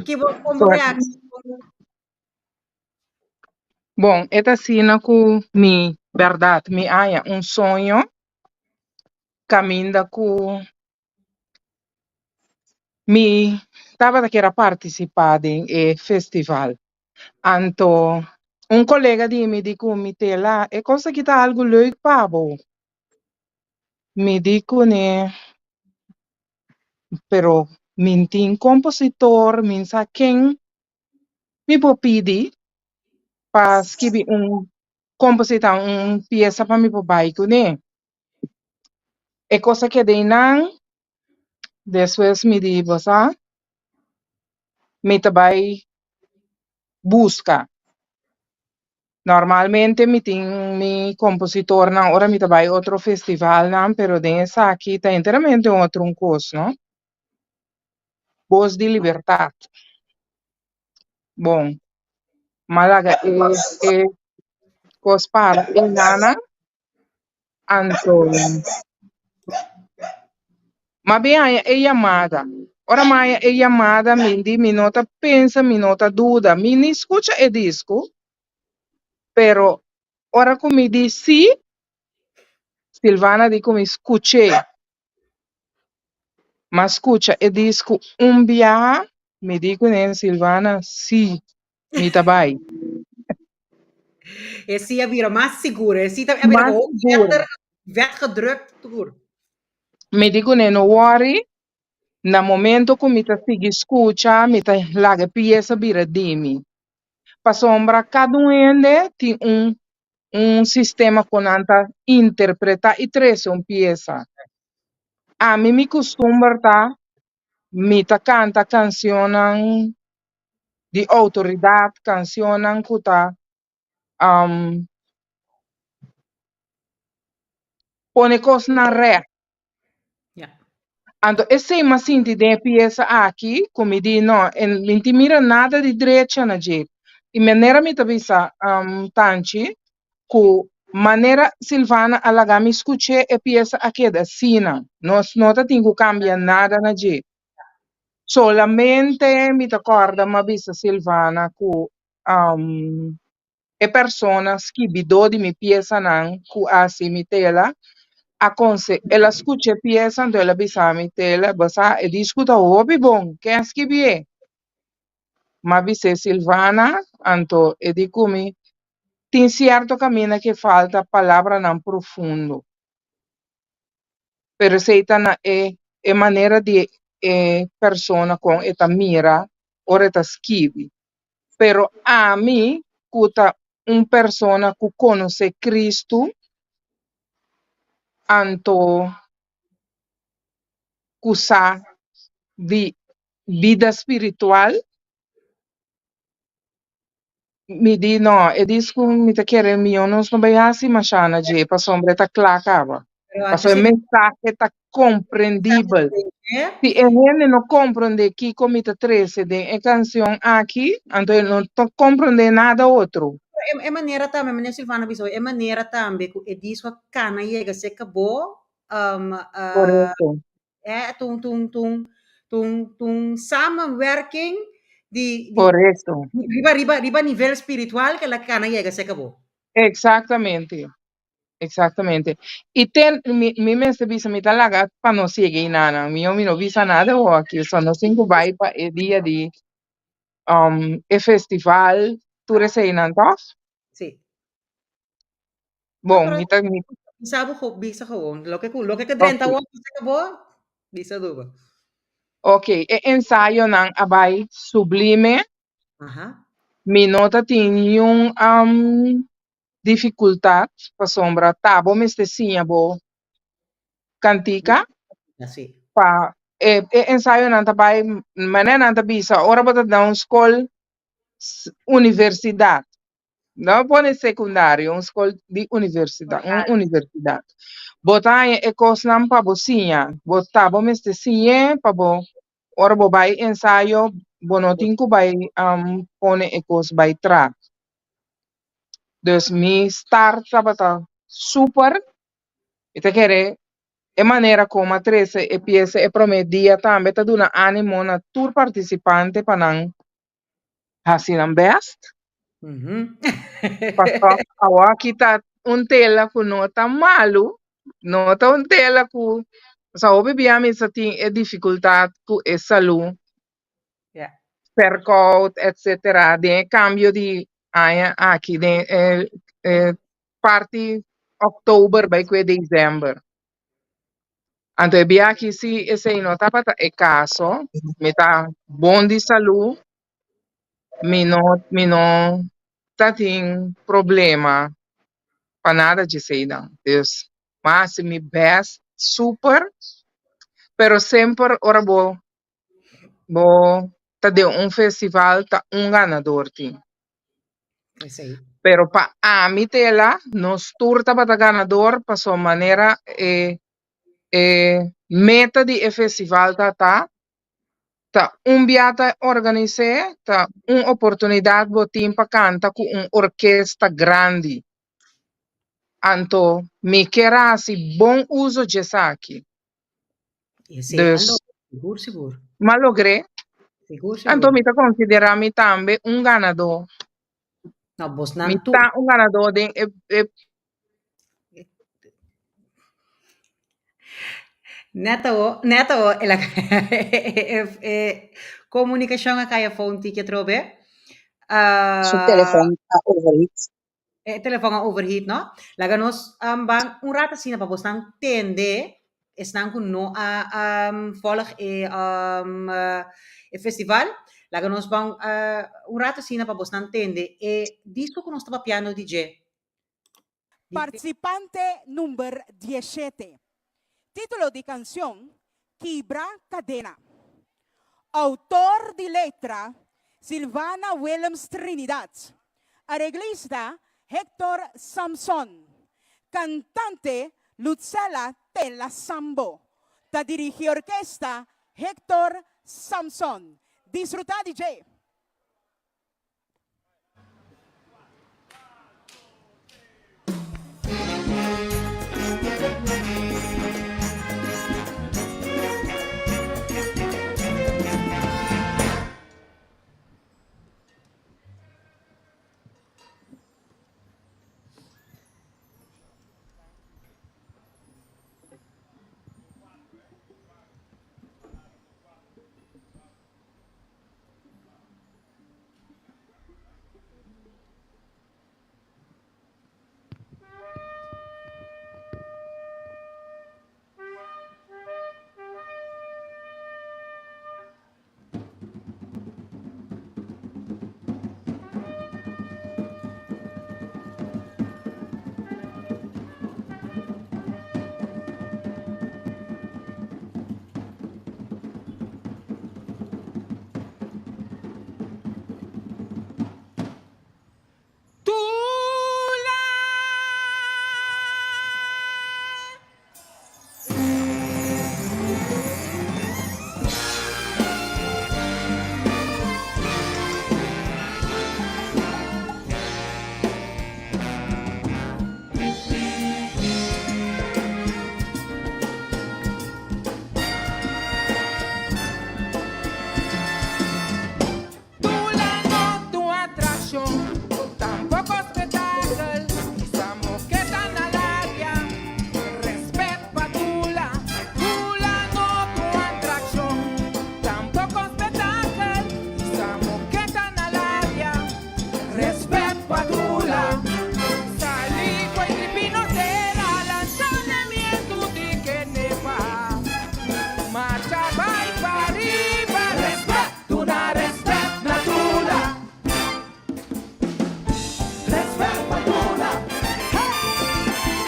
Ki bo kon bo reakshon? Bon, e ta asina ku mi bèrdat mi haña un soño kaminda ku Mi tabata kier a partisipá den e festival. Anto un kolega di mi di ku mi, Tela, e kos aki ta algu leuk pa bo. Mi di kuné, Pero mi n'tin kompositor, mi n'sa ken mi por pidi pa skibi un kompositá un piesa pa mi por bai kuné. E kos a keda einan, despues mi di bo sa, mi ta bai buska. Normalmente mi tin mi kompositornan ora mi ta bai otro festivalnan, pero den esaki ta enteramente un otro un kos, no. Bos di Libertat. Bon, m'a laga e e kos para einanan. Anto m'a bin haña e yamada. Ora m'a haña e yamada mi di mi no ta pensa, mi no ta duda, mi ni skucha e disku, pero ora ku mi di sí, Silvana di ku mi skuch'é. M'a skucha e disku un biaha, mi di kuné, Silvana, sí, mi ta bai. E sí a bira mas sigur, e sí ta a bira Mas gewoon sigur. better vetgedrukt tur. Mi di kuné, no worry, Na momento ku mi ta sigui skucha, mi ta laga e piesa bira di mi. Pasobra kada un hende tin un un sistema ku nan ta interpretá i trese un piesa. Ami mi kustumber ta mi ta kanta kansionnan di outoridat, kansionnan ku ta pone kosnan rèk. Anto esei m'a sinti den e piesa aki ku mi di no, e mi tin mira nada di drecha na dje. I manera mi ta bisa Tanchi ku manera Silvana a laga mi skuch'é e piesa a keda asina. Nos no ta tin ku kambia nada na dje. Solamente mi ta kòrda m'a bisa Silvana ku e persona skibidó di mi piesanan ku a hasi mi tela a konse el a skucha e piesa anto el a bisa mi tela bo sa e disku ta hopi bon ken a skibié? M'a bis'é Silvana anto e di ku mi tin sierto kaminda ke falta palabranan profundo. Pero esei ta na e e manera di e persona kon e ta mira ora e ta skibi. Pero ami ku ta un persona ku konosé Kristu, anto ku sa di bida spiritual, Mi di, No, e disku mi ta kere mihó nos no bai hasi mashá na dje pasobra e ta kla kaba. Pero antes Pasobra e e mensahe ta komprendibel. Si e hende no komprendé kiko mi ta trese den e kanshon aki, anto e no ta komprendé nada otro. E manera tambe, manera Silvano a bisa hoy, e manera tambe ku e disku a kana yega serka bo, Korekto. Tun tun tun tun tun samenwerking di, di Correcto. riba riba riba nivel spiritual que la cana llega se acabó. Exactamente. Exactamente. Y ten mi mi mester bisa mi ta laga pa no sigue y nana. Mi mi no bisa nada ho aki. So no sin ku bai pa e dia di e festival tur eseinan toch? Sí. Bon, mi ta mi Bisa bo bisa gewoon. Loke ku loke ke drenta Ok. awor bisa ke bo, bisa duba. Ok, e ensayonan a bai sublime. Aha. Mi no ta tin niun difikultat pasobra ta bo mester siña bo kantika. Así. Pa e e ensayonan ta bai manera nan ta bisa ora bo ta na un skol universidat. No pone secundario, un skol di universidat, un universidat. Bo ta haña e kosnan pa bo siña. Bo ta bo mester siñ'é pa bo ora bo bai ensayo bo no tin ku bai pone e kos bai tra. Dus mi start tabata super. Mi ta kere e manera kon a trese e piesa e promé dia tambe ta duna ánimo na tur partisipante pa nan hasi nan best. Pasobra awor aki ta un tela ku no ta malu, no ta un tela ku, osea hopi bia mi sa tin e difikultat ku e salú, verkoud etsetera, den e kambio di aña aki den e e parti oktober bai ku e desember. Anto e bia aki si esei no tabata e kaso, mi ta bon di salú, mi no mi no ta tin problema pa nada dje eseinan. Dus mi a hasi mi best super, pero semper ora bo bo ta den un festival ta un ganador tin. Esei. Pero pa ami tela, nos tur tabata ganador pasobra manera e e meta di e festival ta ta, ta un bia ta organis'é, ta un oportunidat bo tin pa kanta ku un orkesta grandi. Anto mi kier a hasi bon uso djesaki. Esei Dus, a logra, sigur sigur. m'a logr'é. Sigur Anto sigur. mi ta konsiderá mi tambe un ganadó. No, Mi bosnan tur. ta un ganadó den e e. Net awo, net awo el a e komunikashon a kai afó un tiki atrobe. Su telefòn a overheat. E telefòn a overheat, no? Laga nos ban un rato asina pa bosnan tende. Esnan ku no a volg e e festival, laga nos ban un rato asina pa bosnan tende e disko ku nos ta papiando di dje. Participante number diesshete. Titulo di cancion, Kibra Cadena. Autor di letra, Silvana Willems Trinidad. Areglista, Hector Samson. Cantante, Lutzella Tela Sambo. Ta dirigi orkesta, Hector Samson. Disfruta di dje! Tula! Tula no ta un atraccion, tampoco spectakel, Sa moketa na laria, respet pa Tula. Tula no ta un atraccion, tampoco spectakel, Sa moketa na laria, respet pa Tula. Sali cu e tripino tera, lanzamiento di Kenepa. Marcha bai pariba, respet, duna respet na Tula. Respet pa Tula, hey,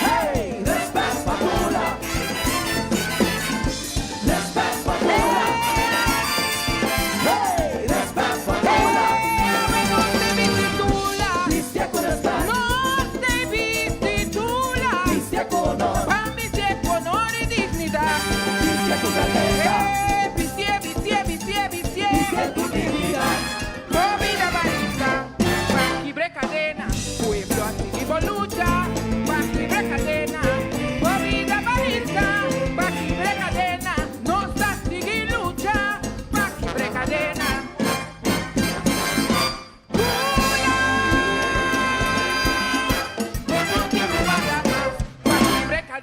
hey, respet pa Tula. Respet pa Tula, hey, respet pa Tula. Nos ta bisti Tula, Bistie cu respet. Nos ta bisti Tula, Bistie cu honor. Pa bistie cu honor y dignidad. Bistie cu grandeza. Eh, bistie, bistie, bistie, bistie. Bistie cu dignidad. Bo bida barista, pa kibre cadena. Pueblo a sigui bo lucha, pa kibre cadena. Bo bida barista, pa kibre cadena. Nos ta sigui lucha, pa kibre cadena. Tula! Bo no tin cu warda mas, pa kibre cadena.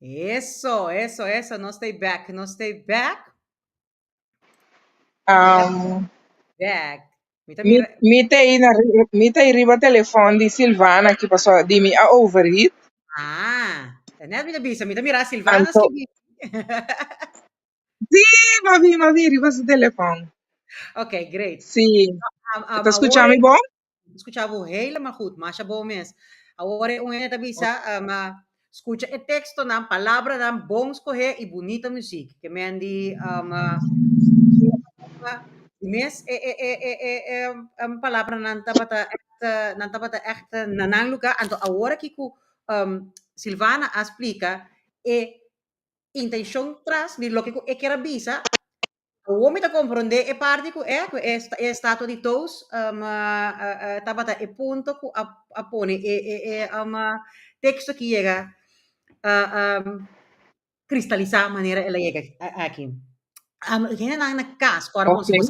Eso, eso, eso. Nos ta back, nos ta back. Back. Mi ta mira. Mi ta na mi ta riba telefòn di Silvana ku pasó di mi a overheat. Ah, net mi ta bisa, mi ta mira Silvana Anto, skibi. Sí, m'a bi, m'a bi riba su telefòn. Ok, great. Sí. Ta skucha Awor mi bon? Skucha bo helemaal goed, masha bon mes. Awor un hende ta bisa, skucha e tekstonan, palabranan bon skohé i bunita muziek. Ke men di mes e palabranan tabata echt, nan tabata echt na nan lugá. Anto awor aki ku Silvana a splika e intenshon tras di loke ku e kier a bisa, awor mi ta komprondé e parti ku e estatua di Toos tabata e punto ku a pone e teksto ku yega kristalisá manera el a yega aki. Hendenan na kas, ora si bo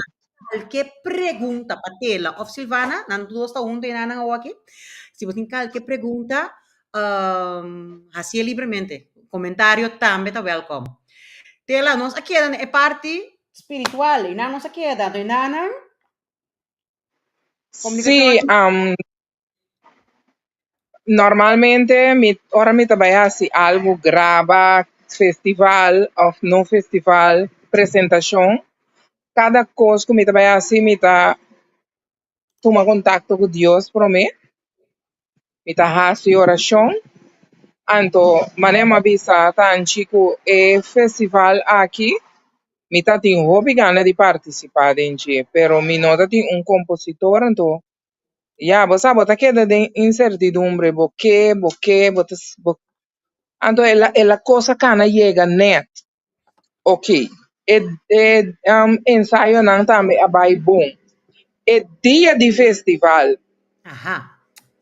kualke pregunta pa Tela òf Silvana, nan dos ta huntu einan awor aki. Si bo tin kualke pregunta, hasié libremente. Komentario tambe ta welkom. Tela, nos a keda na e parti spiritual, einan nos a keda, anto einan Sí, normalmente mi, ora mi ta bai hasi algu, graba, festival òf no festival, presentashon, kada kos ku mi ta bai hasi, mi ta tuma kontakto ku Dios promé. Mi ta hasi orashon. Anto, manera m'a bisa tanchi ku e festival aki, mi tatin hopi gana di partisipá den dje, pero mi no tatin un kompositor, anto ya, bo sa, bo ta keda den insertidumbre, bo ke, bo ke, bo ta, bo, anto el a kos a kana yega net. Ok, e ensayonan tambe a bai bon. E dia di festival, Aha,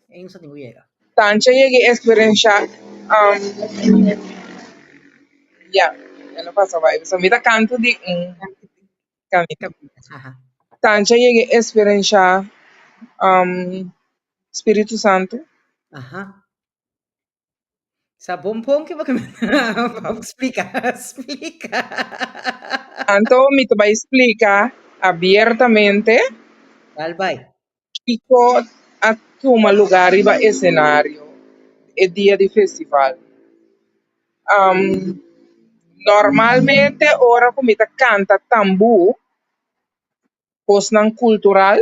ei nos tin yega. Tanchi a yega eksperensiá, ya, el a pasa bai. So mi ta kantu di un kaminda. Tanchi a yega eksperensiá Spiritu Santu. Aha. Sa bon pon ke splika, splika. Anto mi ta bai splika abiertamente Bal bai. kiko a tuma lugá riba esenario e dia di festival. Normalmente ora ku mi ta kanta tambú, kosnan kultural,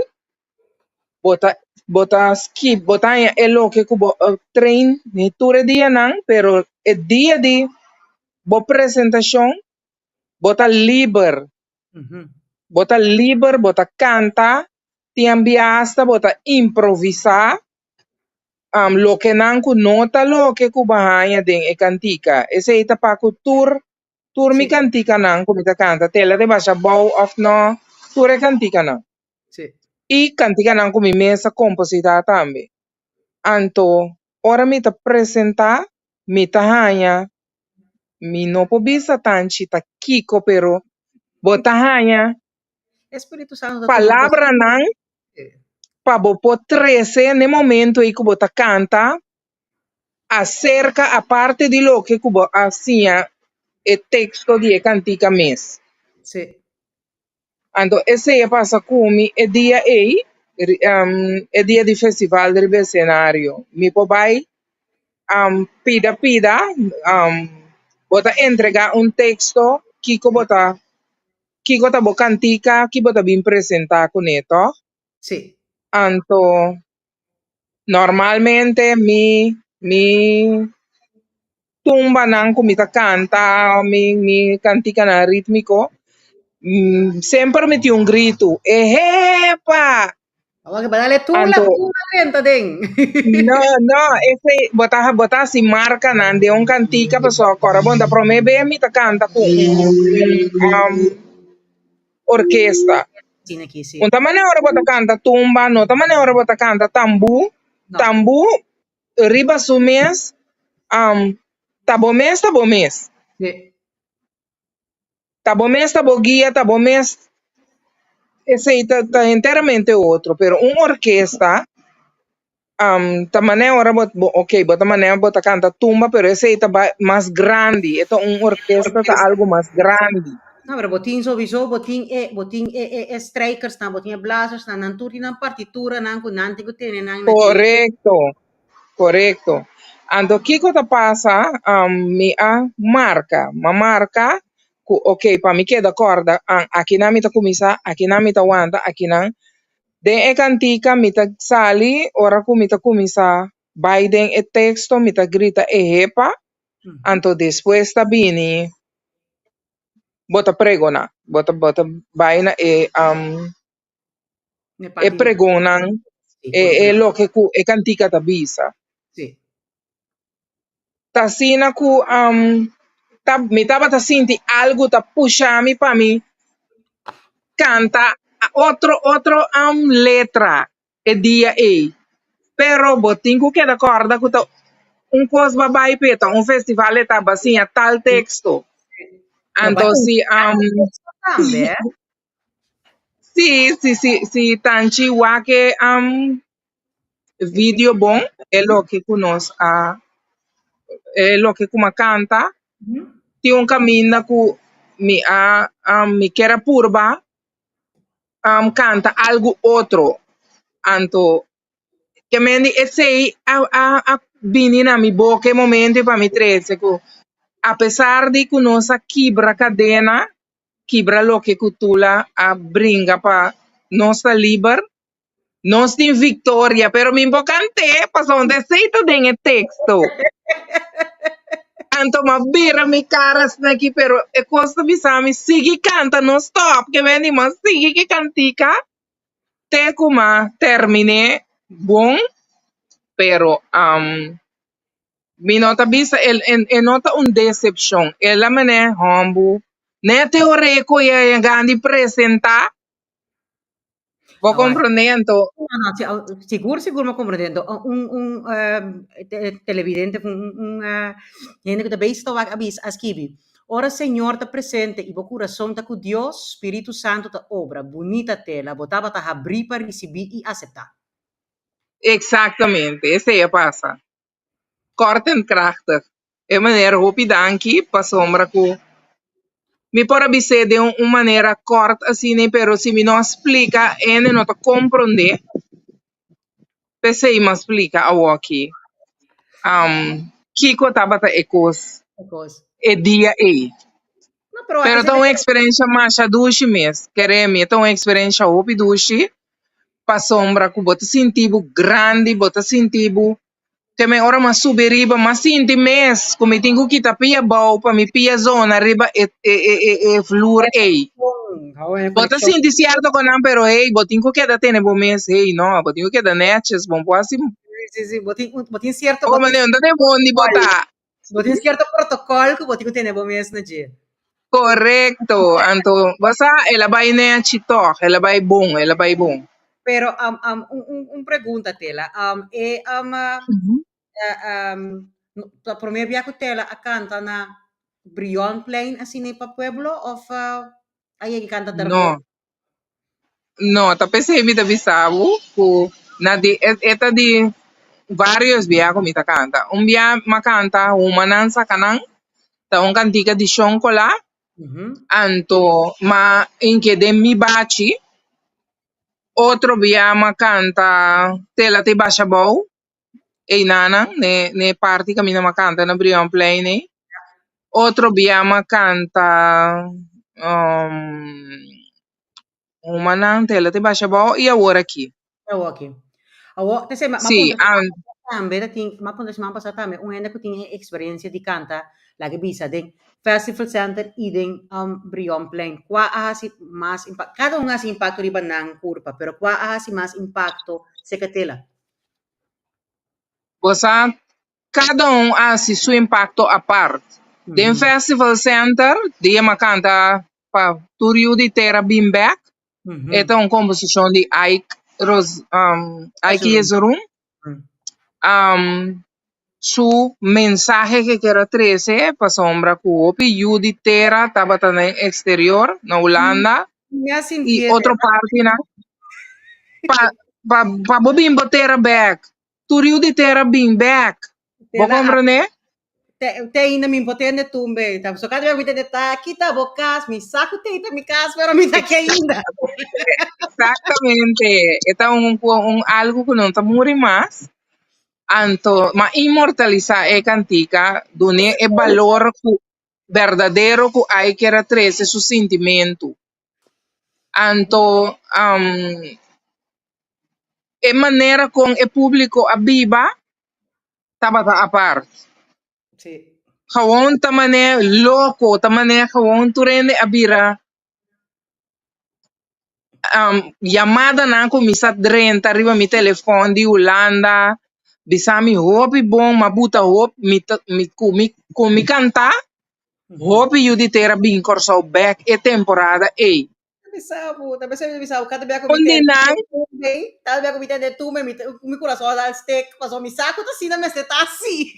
bo ta skip, bo ta haña e loke ku bo a train ni tur e dianan, pero e dia di bo presentashon, bo ta liber. Bo ta liber, bo ta kanta, tin bia hasta bo ta improvisá, loke nan ku no ta loke ku bo a haña den e kantika. Esei ta pa ku tur mi kantikanan ku mi ta kanta, Tela di Basha Bou òf no, tur e kantikanan. I kantikanan ku mi mes a kompositá tambe. Anto, ora mi ta presentá, mi ta haña, mi no por bisa tanchi ta kiko, pero bo ta haña Spiritu Santu ta tuma palabranan pa bo por trese na e momento ei ku bo ta kanta aserka aparte di loke ku bo a siña e teksto di e kantika mes. Anto esei a pasa ku mi e dia ei, e dia di festival riba esenario. Mi por bai pida pida, bo ta entregá un teksto, kiko ta bo kantika, ki bo ta bin presentá kuné, tòg? Sí. Anto, normalmente mi tumbanan ku mi ta kanta, mi kantikanan rítmiko, semper mi tin un gritu, "Ehepa!" Awor ke dale tula, Anto, tula renta den. No, esei bo ta hasi markanan den un kantika, pasobra kòrda bon ta promé be mi ta kanta ku un orkesta. Asina aki, sí. No ta manera ora bo ta kanta tumba, no ta manera ora bo ta kanta tambú. No. Tambú riba su mes, ta bo mes, ta bo mes. Ta bo mes, ta bo guia, ta bo mes. Esei ta enteramente otro, pero un orkesta, Ta manera ora bo, bo ok, bo ta manera bo ta canta tumba, pero esey ta bai mas grandi. E ta un orkesta, ta algo mas grandi. No, pero bo tin sowieso, bo tin e, bo tin e, e, e strijkersnan, bo tin e blazersnan, nan tur tin nan partituranan ku nan tin ku tene nan na dje. Korekto, korekto. Anto kiko ta pasa, mi a marka, m'a marka ku ok, pa mi keda kòrda, akinan mi ta kuminsá, akinan mi ta wanta, akinan. Den e kantika mi ta sali ora ku mi ta kuminsá bai den e teksto mi ta grita e hepa, anto despues ta bini bo ta pregoná, bo ta bo ta bai na e e pregonnan, e e loke ku e kantika ta bisa. Ta asina ku ta mi tabata sinti algu ta pusha mi pa mi kanta otro otro letra e dia ei. Pero bo tin ku keda kòrda ku ta un kos bo a bai p'e ta un festival e ta bo a siña tal teksto. Anto si si si si si tanchi wak e video bon e loke ku nos a e loke ku mi a kanta tin un kaminda ku mi a mi kier a purba kanta algu otro anto ke men di esei a a a bini na mi boka e momento pa mi trese ku apesar di ku nos a kibra kadena kibra loke ku Tula a bringa pa nos ta liber nos tin viktoria pero mi por kant'é pasobra esei ta den e teksto anto mi a bira mi kara asina aki pero e kos ta bisa mi sigui kanta no stòp ke men di mi a sigui ki kantika te ku mi a terminé bon pero mi no ta bisa e no ta un desepshon el a mane hòmbu nèt e ora e ku e gandi presentá bo komprondé anto. No, no, si, sigur, sigur mi a komprondé. Anto un un televidente un un hende ku ta bezig ta wak a bisa a skibi, Ora Señor ta presente i bo kurason ta ku Dios, Spiritu Santu ta obra. Bunita tela, bo tabata habrí pa risibí i aseptá. Exactamente, esei a pasa. Kort en krachtig. E manera hopi danki pasobra ku mi por a bis'é den un manera kort asina pero si mi no a splika hende no ta komprondé. P'esei mi a splika awoki kiko tabata e kos e dia ei. Pero ta un eksperensha masha dushi mes, kere mi e ta un eksperensha hopi dushi pasobra ku bo ta sinti bo grandi, bo ta sinti bo te me ora mi a subi riba mi a sinti mes ku mi tin ku kita pia abou pa mi pia zona riba e e vloer ei. Bo ta sinti sierto ku nan pero hey bo tin ku keda tene bo mes hey no bo tin ku keda netjes bo no por hasi Bo manera no ta den bon di bo ta. Bo tin cierto protocol cu bo tin cu tene bo mes na dje. Correcto, anto bo sa el a bay nechi toch, el a bay bon, el a bay bon. Pero um, um, un, un, un pregunta Tela, um, e um, um, ta prome bia cu Tela a canta na Brionplein asina pa pueblo of uh, a yega canta No, no, ta p'esei mi ta bisa bo cu na di e, e ta di varios bia cu mi ta canta. Un bia m'a canta Humanan Sacanan, ta un cantica di Shon Colá, anto m'a inke den mi bachi. Otro bia m'a canta Tela te Basha Bou, einanan, n'e n'e parti caminda m'a canta na Brionplein ei. Otro bia m'a canta Humanan Tela te Basha Bou y awor aki. Awor aki. Awor, te sey, ma Sí, puntra an tambe ta tin, m'a puntra siman pasá tambe un hende ku tin e eksperensia di kanta, laga bisa den Festival Center i den Brionplein. Kua a hasi mas impakto? Kada un a hasi impakto riba nan kurpa, pero kua a hasi mas impakto serka Tela? Bo sa, kada un a hasi su impakto apart. Den Festival Center, dia m'a kanta pa tur yu di tera bin bèk, e ta un komposishon di Ike Ros, Ike Jesurun. Su mensahe ke kier a trese pasobra ku hopi yu di tera tabata na e eksterior, na Hulanda i otro partinan, pa pa pa bo bin bo tera bèk. Tur yu di tera bin bek. Bo Tela a komprendé? te, te ainda mi potente tumbe. Ta so kada vez mi te ta kita bo kas, mi sa ku te ta mi kas, pero mi ta aki ainda. Exactamente. E ta un, un algo ku no ta muri mas. Anto, ma inmortalisá e kantika, dun'é e balor ku berdadero ku ai kier a trese su sintimentu. Anto, e manera kon e públiko a biba tabata apart. Sí. Gewoon ta manera loko, ta manera gewoon tur hende a bira yamadanan kuminsá drenta riba mi telefòn di Hulanda, bisa mi hopi bon, m'a buta hopi, mi ta mi ku mi ku mi kantá, hopi yu di tera bin Kòrsou bèk e temporada ei. Bisa bo, ta bisa bisa bo, kada bia ku mi Un di tende nan. tumbe, kada bia ku mi tende tumbe, mi ta mi kurason a dal stek, pasobra mi sa ku ta asina mester ta asi.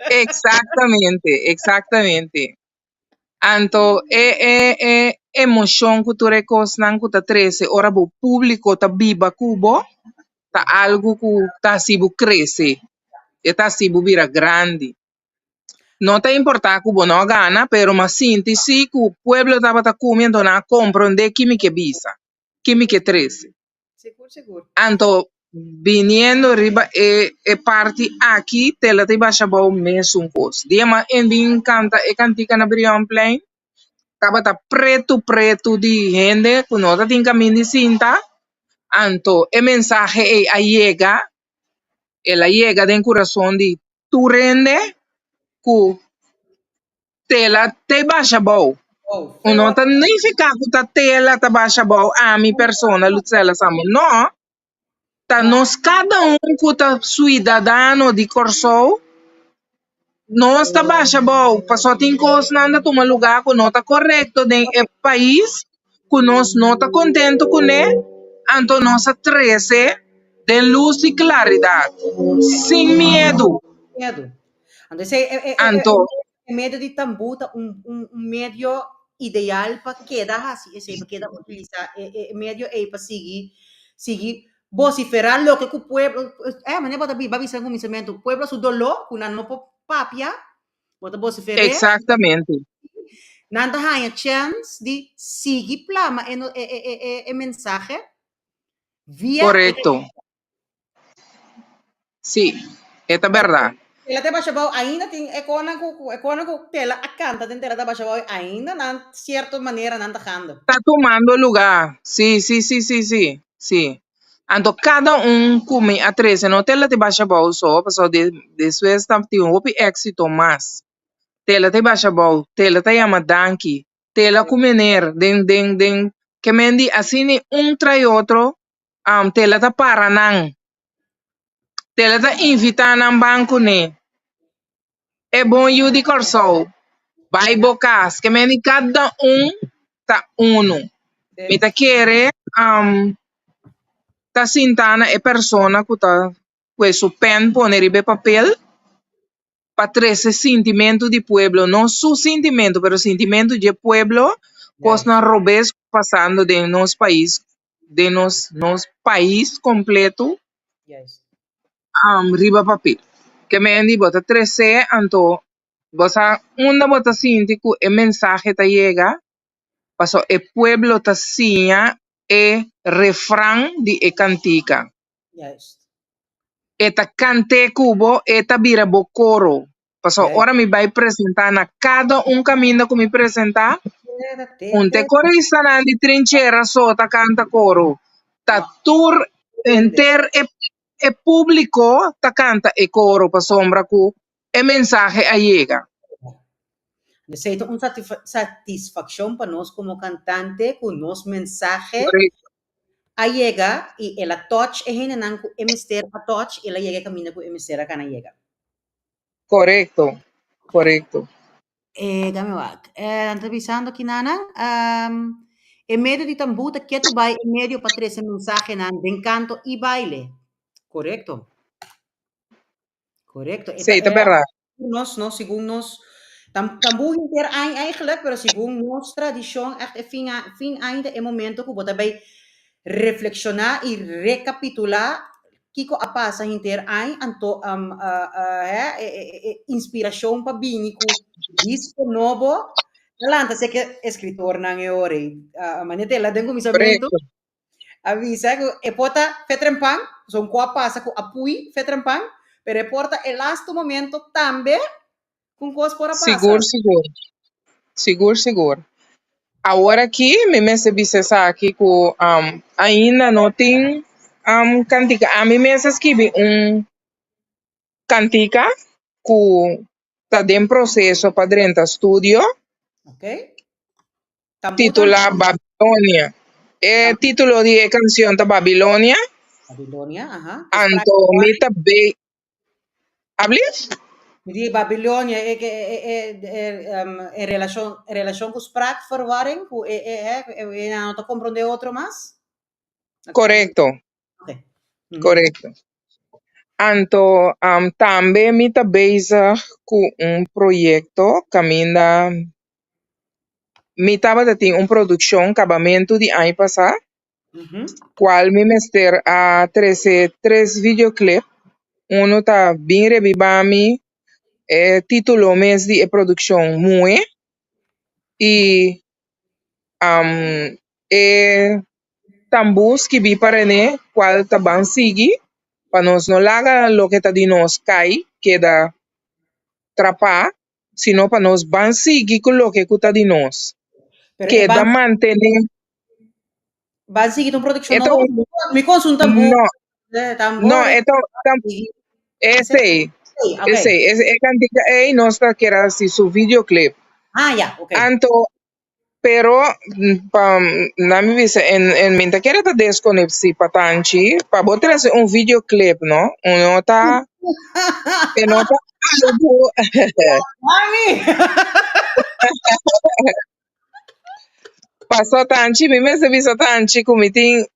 Exactamente, exactamente. Anto e e e emoshon ku tur e kosnan ku ta trese ora bo públiko ta biba ku bo, ta algu ku ta hasi bo krese, e ta hasi bo bira grandi. No ta importá ku bo no a gana, pero m'a sinti sí ku pueblo tabata ku mi anto nan a komprondé ki mi ke bisa, ki mi ke trese. Sigur, sigur. Anto biniendo riba e e parti aki tela ta basha bou mesun kos. Dia ma en bin kanta e kantika na Brionplein tabata pretu pretu di hende ku no ta tin kaminda di sinta, anto e mensahe ei a yega, el a yega den kurason di tur hende ku Tela te basha bou. Oh, No ta nifiká ku ta tela ta basha bou ami persona Lutzella Sambo. No, ta nos kada un ku ta suidadano di Kòrsou, nos ta basha bou pasobra tin kosnan ta tuma lugá ku no ta korekto den e pais, ku nos no ta kontentu kuné, anto nos a trese den lus di klaridat, sin miedu. Miedu. Anto esei e e e Anto. e medio di tambú ta un un un medio ideal pa keda hasi esei, pa keda utilisa e e medio ei pa sigui sigui vociferá loke ku pueblo eh manera bo ta biba bisa na kuminsamentu, pueblo su doló ku nan no por papia, bo ta vocifer'é. Exactamente. Nan ta haña chèns di sigui plama e no e e e e mensahe via e Korekto. Sí, e ta berdad. Tela ta basha bou ainda tin e konan ku ku e konan ku tela a kanta den tela ta basha bou ainda nan sierto manera nan ta gando. Ta tumando lugar. Sí, sí, sí, sí, sí, sí. Anto kada un ku mi a trese no tela ta basha bou so, pasobra de despues ta tin hopi éxito mas. Tela ta basha bou, tela ta yama danki, tela ku meneer den den den ke men di asina un trai otro Tela ta para nan. Tela ta invitá nan ban kuné. E bon yu di Kòrsou, bai bo kas. Ke meni kada un ta unu. Mi ta kere ta sintá na e persona ku ta kue su pèn pone riba e papel pa trese sintimentu di pueblo, no su sintimentu, pero sintimentu dje pueblo, kosnan robes pasando den nos pais, den nos nos pais kompleto riba papel. Ke men di bo ta trese anto bo sa unda bo ta sinti ku e mensahe ta yega, paso e pueblo ta siña e refran di e kantika. E ta kant'é ku bo, e ta bira bo koro. Pasobra ora mi bai presentá na kada un kaminda ku mi presentá, un ta e koristanan di trinchera so ta kanta koro, ta tur henter e e públiko ta kanta e koro pasobra ku e mensahe a yega. Esei ta un satisfakshon pa nos komo kantante ku nos mensahe a yega i el a touch e hendenan ku e mester a touch, el a yega e kaminda ku e mester a kana yega. Korekto, korekto. E dame wak. E nan ta bisando kinanan, e medio di tambú ta ketu bai e medio pa trese mensahenan den kanto i baile. Korekto. Korekto. E ta Sí, ta e bèrdat. nos, no, segun nos, tam, tambú henter aña eigenlijk, pero segun nos tradishon, echt e fin, fin aña ta e momento ku bo ta bai reflekshoná i rekapitulá. kiko a pasa hinter aña, anto hè, e inspirashon pa bini ku disko nobo, ta lanta seke eskritornan e ora ei. Manera tela den kuminsamentu a bisa ku e por ta fe trempan, pasobra un ku a pasa ku a pui fe trempan, pero e por ta e lastu momento tambe ku un kos por a pasa. Sigur, sigur. Sigur, sigur. Awor aki mi mester bisa esaki ku ainda no tin kantika. Ami mes a skibi un kantika ku ta den proseso pa drenta studio. Tambú Titulá tambe. Babilonia. E título di e kanshon ta Babilonia. Babilonia, aha. Anto mi ta be Ablief? Mi di Babilonia e e e e en relashon en relashon ku spraakverwarring ku e e e e nan no ta komprondé otro mas? Korekto. Okay. Korekto. Anto tambe mi ta bezig ku un proyekto kaminda mi tabata tin un produkshon kabamentu di aña pasá, kual mi mester a trese tres videoclip. Uno ta Bin Rebiba Mi, e título mes di e produkshon Muhe i e tambú skibí pa René kual ta ban sigui pa nos no laga loke ta di nos kai keda trapá sino pa nos ban sigui ku loke ku ta di nos Pero e keda ban mantené. Ban sigui ta un produkshon E ta nobo? un Mi konsun tambú no tambor no e e ta tam sigui. esei Esei, ok. esei e kantika ei nos ta kere hasi su videoclip. Ah ya, ok. Anto Pero pa na mi bisa en en mi ta kere ta desconoci pa tanchi pa bo trece un videoclip no un no ta e no ta algo Mami! Paso tanchi mi mester bisa tanchi cu mi tin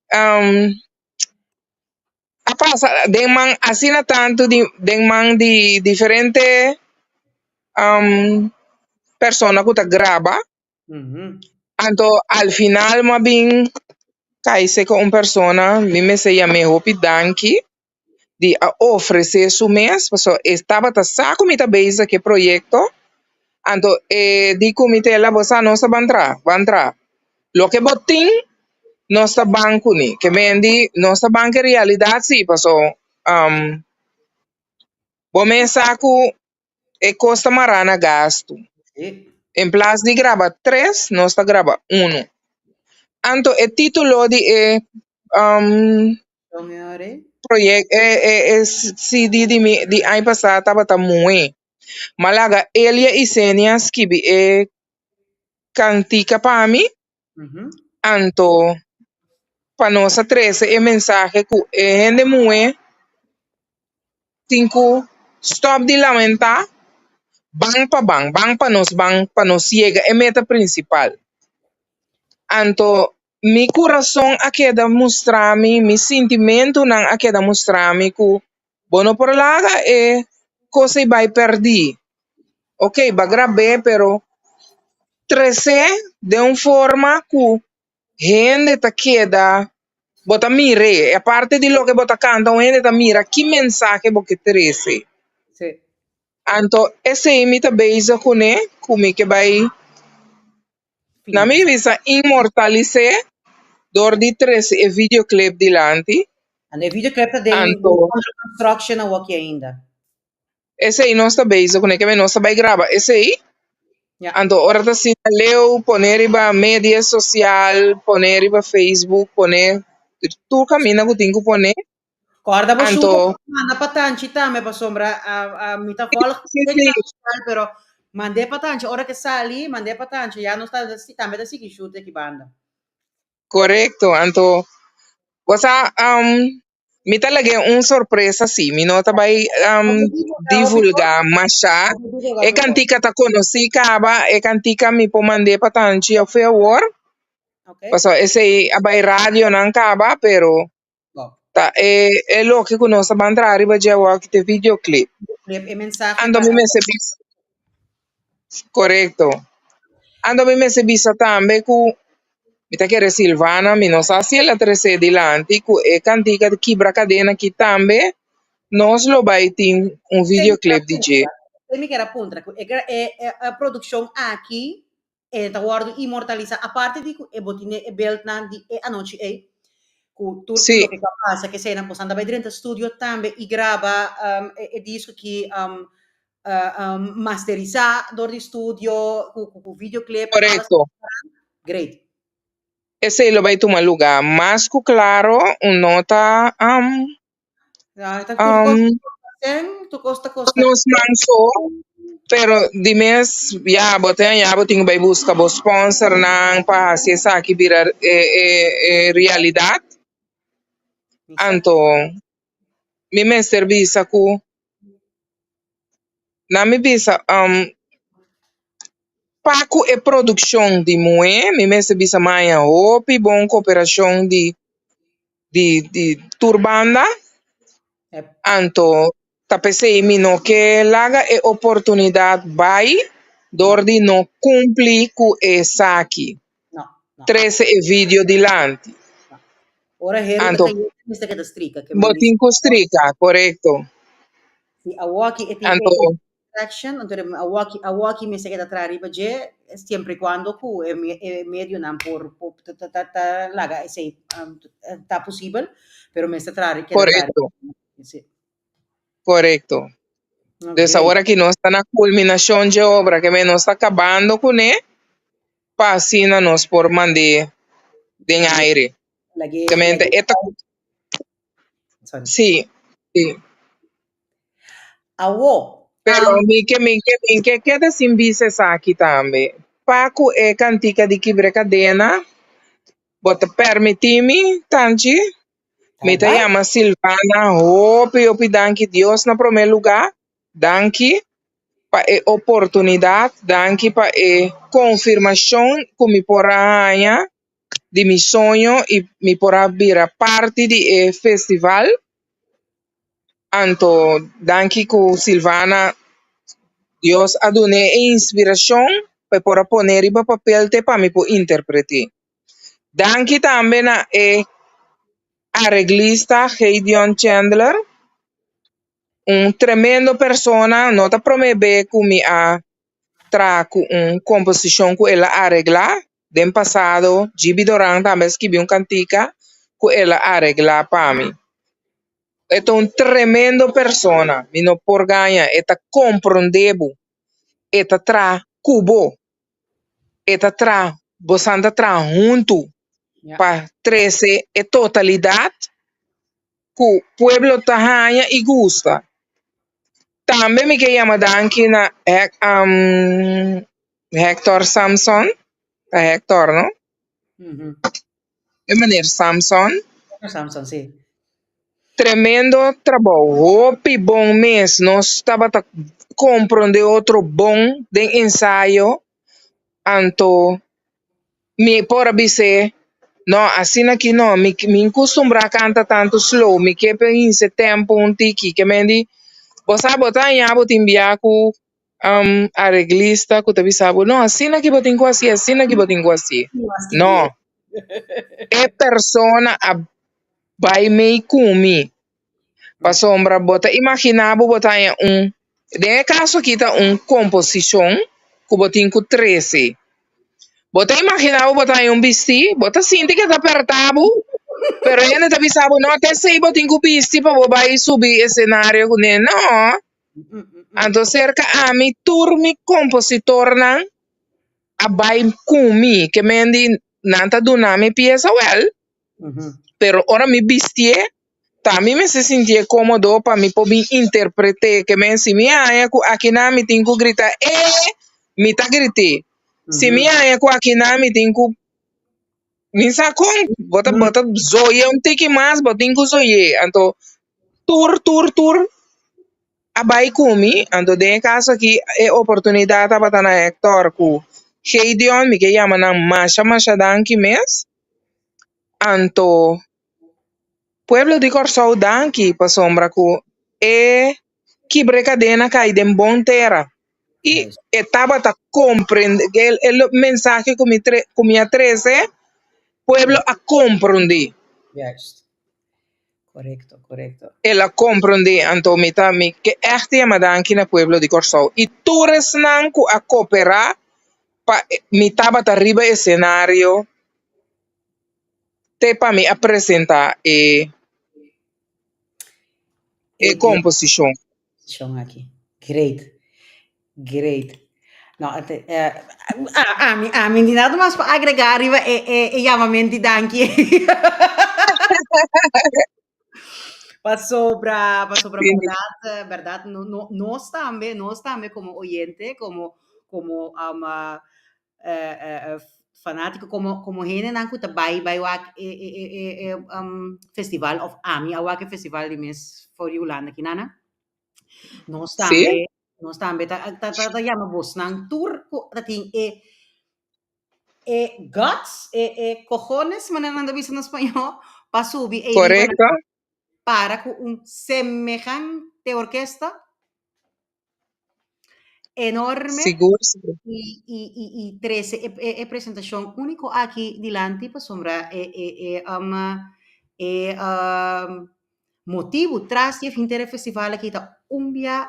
a pasa den man asina tanto di den man di diferente persona cu ta graba anto al final mi a bin caise cu un persona mi mester yam'e hopi danki di a ofrece su mes pasobra e tabata sa cu mi ta bezig cu e proyecto anto e di cu mi ta bo sa nos ta ban traha ban traha loke bo tin nos ta ban cune ke mendi nos ta ban cu e realidad si pasobra bo mes sa cu e kos ta mará na gastu. En plas di graba tres, nos ta graba unu. Anto e título di e proyek e e e CD di mi di aña pasá tabata Muhé. M'a laga Elia Isenia skibi e kantika pa mi, anto pa nos a trese e mensahe ku e hende muhé tin ku stòp di lamentá, ban pa ban, ban pa nos ban pa nos yega e meta prinsipal. Anto mi kurason a keda mustra mi, mi sintimentunan a keda mustra mi ku bo no por laga e kos ei bai pèrdí. Oke, bo a grab'é pero tres'é den un forma ku Hende ta keda, bo ta mir'é, e aparte di loke bo ta kanta un hende ta mira ki mensahe bo ke trese. Anto esei mi ta bezig kuné, ku mi ke bai, na mi bisa inmortalis'é dor di trese e videoclip dilanti. Anto e videoclip ta den Anto. under construction awoki ainda? Esei nos ta bezig kuné, keme nos ta bai graba esei. Anto ora ta asina leu, pone riba media sosial, pone riba Facebook, pone tur kaminda ku tin ku pone. Kòrda bo Anto shuta manda pa Tanchi tambe pasobra mi ta vòlg media sosial pero mand'é pa Tanchi ora ke sali mand'é pa Tanchi ya nos ta tambe ta sigui shuta aki banda. Korekto, anto bo sa Mi ta lag'é un sorpresa sí, mi no ta bai divulgá mashá. E kantika ta konosí kaba, e kantika mi por mand'é pa Tanchi òf awor. Pasobra esei a bai radionan kaba, pero ta e e loke ku nos ta ban traha riba dje awor ta e videoclip. Anto mi mester bisa, korekto. Anto mi mester bisa tambe ku. Mi ta kere Silvana, mi no sa si el a trese dilanti ku e kantika di Kibra Kadena aki tambe nos lo bai tin un videoclip di dje. Esei mi kier a puntra, ku e e produkshon aki e ta wòrdu inmortalisá aparte di ku e bo tine e beeldnan di e anochi ei ku tur loke ku a pasa ke eseinan boso a bai drenta studio tambe i graba e disco aki masterisá dor di studio ku videoclip Korekto. Great. Esei lo bai tuma lugá. Mas ku klaro un nota nos nan so, pero di mes ya bo ta haña bo tin ku bai buska bo sponsornan pa hasi esaki bira e realidat. Anto mi mester bisa ku nan mi bisa pa ku e produkshon di muhé mi mester bisa maña hopi bon koperashon di di di tur banda. Anto ta p'esei mi no ke laga e oportunidat bai dor di no kumpli ku esaki. Trese e video dilanti. Ora heru ta Anto kayente mester keda strika. Ke bo men tin ku strika, korekto. Si awoki e tin Anto action, anto awoki awoki mester keda traha riba dje siempre y cuando ku e e medionan por por ta ta ta ta laga esei ta posibel, pero mester traha keda traha Korekto. Si. Korekto. Dus Oké. awor aki nos ta na kulminashon dje obra, ke men nos ta kabando kuné pa asina nos por mand'é den aire. Lag'é Ke men ta lag'é e ta Sorry. Sí, sí. Awo, Pero mi ke mi ke mi ke keda sin bisa esaki tambe. Pa ku e kantika di Kibra Kadena, bo ta permití mi, Tanchi? Mi ta Bai. yama Silvana hopi hopi danki Dios na promé lugá. Danki pa e oportunidat, danki pa e konfirmashon ku mi por a haña di mi soño i mi por a bira parti di e festival. Anto danki ku Silvana Dios a dun'é e inspirashon pa e por a pone riba papel te pa mi por interpret'é. Danki tambe na e areglista Gideon Chandler, un tremendo persona, no ta promé be ku mi a traha ku un komposishon ku el a areglá. Den pasado Gibi Doran tambe a skibi un kantika ku el a areglá pa mi. E ta un tremendo persona, mi no por gaña, e ta komprondé bo, e ta traha ku bo, e ta traha, bosan ta traha huntu pa trese e totalidat ku pueblo ta haña i gusta. Tambe mi ke yama danki na Hector Samson, ta Hector no? E meneer Samson. Samson, sí. Tremendo trabou, hopi bon mes. Nos tabata komprondé otro bon den ensayo. Anto mi por a bis'é, no, asina aki no, mi mi n kustumbrá kanta tantu slow, mi ke pa hinse tempo un tiki. Ke men di, bo sa bo ta haña bo tin bia ku areglista ku ta bisa bo, no, asina aki bo tin ku hasi, asina aki bo tin ku hasi. No, e persona a bai mei ku mi. Pasobra bo ta imaginá bo bo ta haña un, den e kaso aki ta un komposishon ku bo tin ku trese. Bo ta imaginá bo bo ta haña un bistí, bo ta sinti ke ta pèrtá bo, pero hende ta bisa bo, no, ta esei bo tin ku bisti pa bo bai subi esenario kuné. No, anto serka ami tur mi kompositornan a bai ku mi, ke men di nan ta duna mi piesa wèl, pero ora mi bistié ta mi mester sintié kómodo pa mi por bin interpreté, ke men si mi haña ku akinan mi tin ku grita ee, mi ta grit'é, si mi haña ku akinan mi tin ku mi sa kon, bo ta bo ta zoyé un tiki mas bo tin ku zoyé, anto tur tur tur a bai ku mi, anto den e kaso aki e oportunidat tabata na Hector ku Gideon, mi ke yama nan masha masha danki mes, anto pueblo di Kòrsou danki pasobra ku e kibra e kadena kai den bon tera i e tabata komprende e mensahe ku mi ku mi a trese. Pueblo a komprondé. Juist. Korekto, korekto. El a komprondé, anto mi ta mi ke ègt yama danki na pueblo di Kòrsou i tur esnan ku a koperá pa mi tabata riba esenario te pa mi a presentá e e komposishon. Komposishon aki. Great. Great. No, te, eh, a, ami, ami di nada mas pa agregar riba e, e, e llamamento di danki. Pasobra, pasobra Sí. berdad, eh, berdad, no, no, nos tambe, nos tambe como oyente, como, como um, eh, eh, eh, fanátiko, como, como hendenan ku ta bai, bai wak e, e, e, e, e um, festival, of ami a wak e festival di mes for di Hulanda kinana. Nos Sí. tambe, nos tambe ta, ta, ta, ta yama bosnan tur ku ta tin e e guts, e, e cojones, manera nan ta bisa na spañó, pa subi ei riba Korekto. para ku un semejante orkesta enorme Sigur, sigur. i, i, i, i trese e, e, e presentashon úniko aki dilanti pasobra e, e, e, um, e um, motibu tras di e hinter e festival aki ta un bia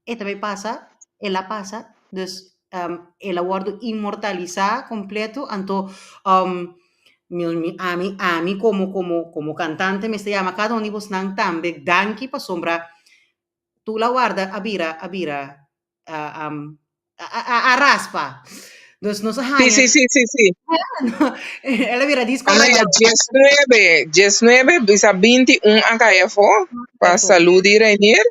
e ta bai pasa, el a pasa, dus um, el a wòrdu inmortalisá kompleto, anto um, mi, mi, ami, ami komo, komo, komo kantante mester yama kada un di bosnan tambe danki pasobra Tula Warda a bira, a bira, a, um, a, a, a raspa. Dus nos a Sí, haña, sí, sí, sí, sí. el a bira disco Ana ya rayado. 19, 19, bisa 21 a kai afó pa Afó. salud di Reinier.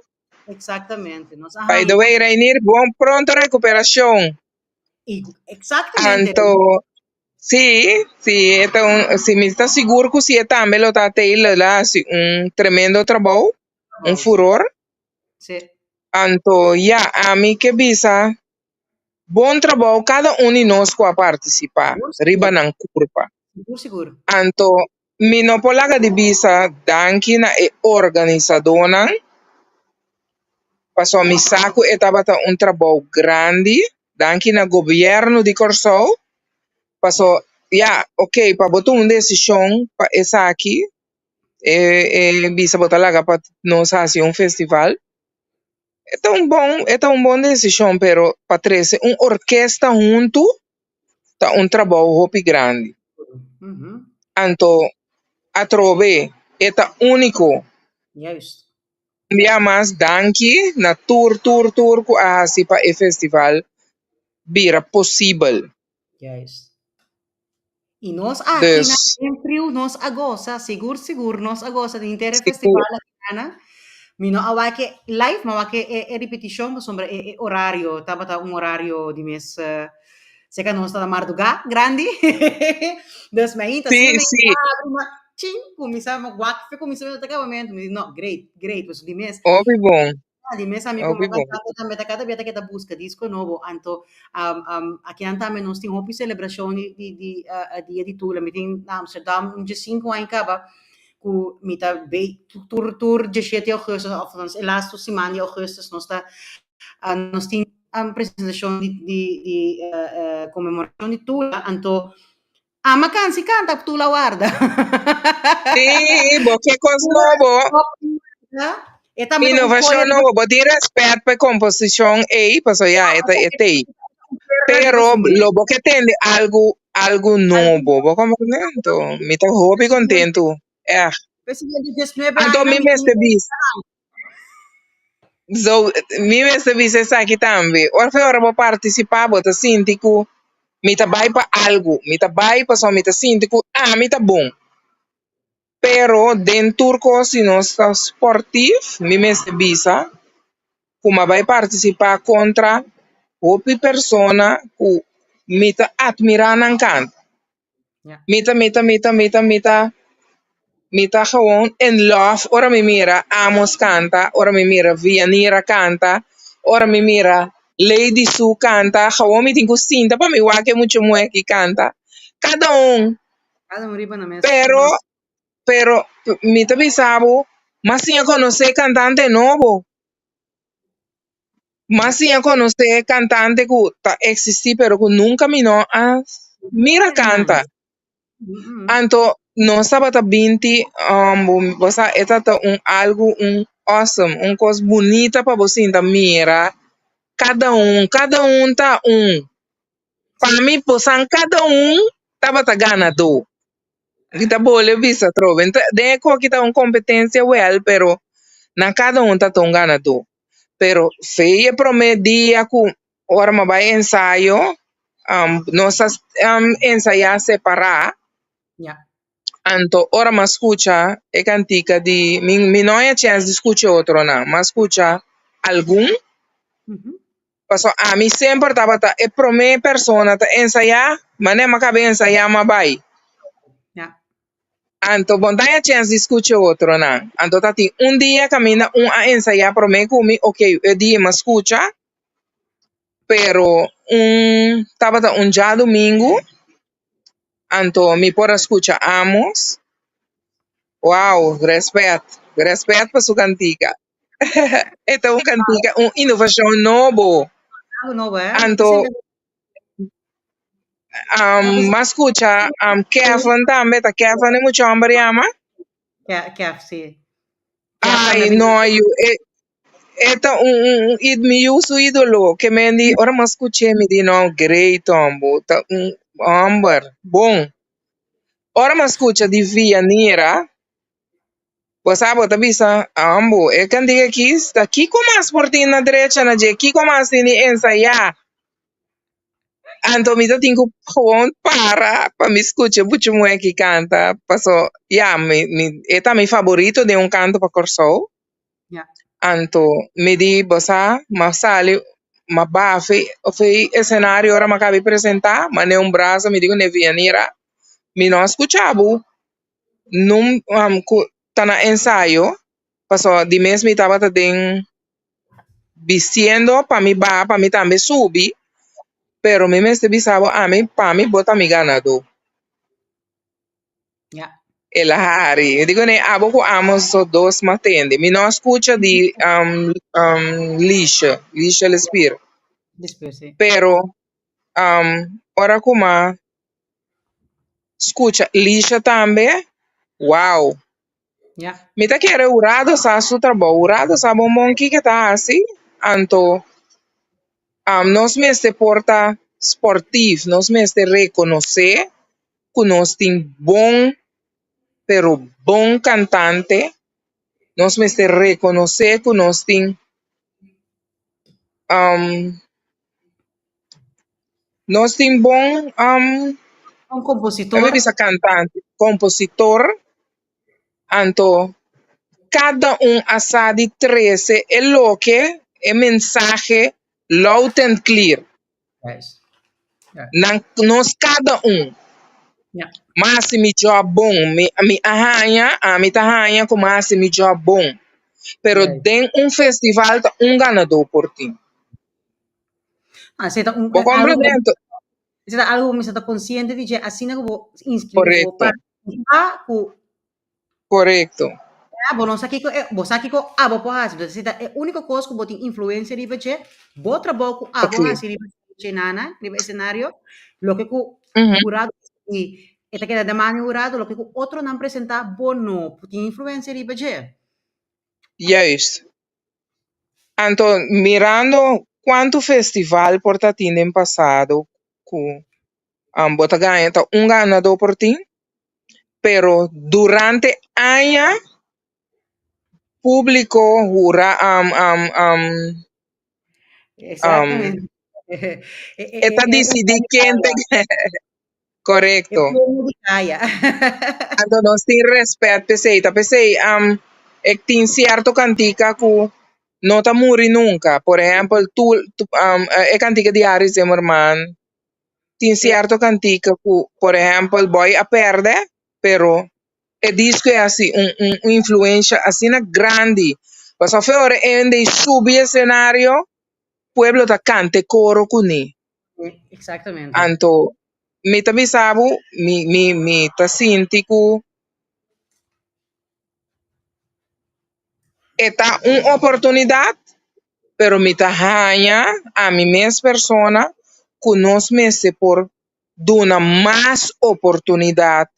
Exactamente. Nos a By the haña, way, Reinier, bon pronto recuperacion. i, exactamente. Anto, sí, sí, e ta un, sí, mi ta sigur ku si e tambe lo ta tei, lo la hasi un tremendo trabou, un Trabou, sí. furor. Sí. Anto, ya, ami ke bisa, bon trabou kada un di nos ku a partisipá Sigur, riba sigur. nan kurpa. Sigur, sigur. Anto, mi no por laga di bisa danki na e organisadónan, pasobra mi sa ku e tabata un trabou grandi. Danki na gobièrnu di Kòrsou, pasobra, ya, oké, pa bo tuma un desishon pa esaki, e e bisa bo ta laga pa nos hasi un festival. E ta un bon, e ta un bon desishon, pero pa trese un orkesta huntu ta un trabou hopi grandi. Anto atrobe e ta úniko. Juist. Un bia mas danki na tur tur tur ku a hasi pa e festival bira posibel. Juist. I nos aki na Dus den friu nos a gosa, sigur sigur nos a gosa di henter e sigur. festival aki na. Mi no a wak e live, ma wak e, e repetishon pasobra e, e horario tabata un horario di mes eh, seka nos ta mardugá grandi. Dus mi ainda Sí, asina mi sí. abri ma chin kuminsá ma wak fe kuminsá mi ta kabamento mi di no great, great, pasobra di mes Hopi bon. Ja, di mes ami como Hopi bon. cantante tambe ta cada bia ta keda busca disco nobo. Anto um, um, akinan tambe nos tin hopi celebracion di, di, di uh, dia di Tula. Mi tin na Amsterdam un 15 aña caba cu mi ta bei tur tur 17 augustus of nos e laatste siman di augustus nos ta uh, nos tin um, presentacion di di di uh, uh, conmemoracion di Tula. Anto ama cansi canta Tula Warda. Sí, bo ke kos nobo. E tambe ta un Innovacion joya nobo. Bo tin respet pa e composicion ei, paso ya, e ta e tei. Pero lo bo ke tende algu, algu nobo. Bo comprende? Anto, mi ta hopi kontentu. Echt. Presidente 19 Anto aña mi mi mester bisa. So, mi mester bisa esaki tambe. Ora fe ora bo partisipá, bo ta sinti ku mi ta bai pa algu. Mi ta bai pasobra mi ta sinti ku ami ta bon. Pero den tur kos si nos ta sportief, mi mester bisa ku mi a bai partisipá kontra hopi persona ku mi ta atmirá nan kanta. Mi ta, mi ta, mi ta, mi ta, mi ta, mi ta gewoon in love ora mi mira Amos kanta, ora mi mira Vianira kanta, ora mi mira Lady Sue kanta, gewoon mi tin ku sinta pa mi wak e mucha muhé aki kanta. Kada un. Kada un riba na mes. Pero, pero mi ta bisa bo, m'a siña konosé kantante nobo. M'a siña konosé kantante ku ta eksistí pero ku nunka mi no a mira kanta. Anto nos tabata binti, bo sa e ta un algu un awesome, un kos bunita pa bo sinta mira kada un, kada un ta un. Pa mi bosan kada un tabata ganadó. Mi ta bole bisa atrobe. Den e koki ta un kompetensia wèl, pero nan kada un ta un ganadó. Pero fei e promé dia ku ora mi a bai ensayo, nos a ensayá separá. Anto ora mi a skucha e kantika di, mi no haña chèns di skucha e otronan, mi a skucha algun. Pasobra ami semper tabata e promé persona ta ensayá, manera mi a kaba ensayá mi a bai. Anto bo no ta haña chèns di skucha e otronan. Anto ta tin un dia kaminda un a ensayá promé ku mi, oke, e dia mi a skucha, pero un tabata un djadumingu, anto mi por a skucha Amos. Wow, rèspèt, rèspèt pa su kantika. E ta un kantika, un inovashon nobo. Algo nobo, eh? Anto mi a skucha Kevin tambe, ta Kevin e mucha hòmber yama? Kev, si. Ai, no, yu, e ta un mi yu su ídolo. Ke men di, ora mi a skuch'é mi di no, great hòmber, ta un hòmber bon. Ora mi a skucha di Vianira, bo sa bo ta bisa, ambo, e kantika aki ta kiko mas por tin na drecha na dje, kiko mas tin di ensayá. Anto mi ta tin ku gewoon para pa mi skucha e buchi muhé aki kanta, paso ya, mi e ta mi faborito den un kanto pa Kòrsou. Anto mi di, bo sa, m'a sali, m'a baha fei esenario ora m'a kabi presentá, m'a ne un brasa, mi di ku ne Vianira, mi no a skucha bo nun ku ta na ensayo, pasobra di mes mi tabata den bistiendo pa mi baha pa mi tambe subi, pero mi mester bisa bo ami pa mi bo ta mi ganadó. El a hari. Mi di kuné abo ku Amos so dos m'a tende. Mi no a skucha di Lisha, Lisha Lespier. Pero ora ku m'a skucha Lisha tambe, wow. Mi ta kere hurado sa su trabou. Hurado sa bon bon kiko e ta hasi, anto nos mester por ta sportief, nos mester rekonosé ku nos tin bon, pero bon kantante. Nos mester rekonosé ku nos tin nos tin bon Un kompositor. Mi bisa kantante, kompositor. Anto kada un a sa di trese e loke, e mensahe loud and clear. Nan nos kada un. M'a hasi mi job bon. Mi mi a haña, ami ta haña ku m'a hasi mi job bon. Pero den un festival ta un ganadó por tin. Ah, esei ta un Bo algo komprendé anto? Esei ta algo ku mi sa ta konsiente di dje asina ku bo inskribí bo Korekto. partisipá ku Korekto. Ya, bo no sa kiko e, bo sa kiko abo por hasi. Entonces, ta e úniko kos ku bo tin influensia riba dje, bo trabou ku abo hasi riba dje nana, riba esenario, loke ku hurado i e ta keda den man di hurado, loke ku otronan presentá, bo no por tin influensia riba dje. Juist. Anto mirando kuantu festival por ta tin den pasado ku bo ta gaña ta un ganadó por tin, pero durante aña públiko hura Exactamente. e ta disidí ken ta Korekto. Anto nos tin rèspèt p'esei. Ta p'esei e tin sierto kantika ku no ta muri nunka. Por ehèmpel e kantika di Harry Zimmerman. Tin sierto kantika ku por ehèmpel Boy a pèrdè, pero e disko e hasi un influensha asina grandi. Pasobra fe ora e hende subi esenario, pueblo ta kanta e koro kuné. Exactamente. Anto mi ta bisa bo, mi ta sinti ku e ta un oportunidat, pero mi ta haña ami mes persona ku nos mester por. duna mas oportunidat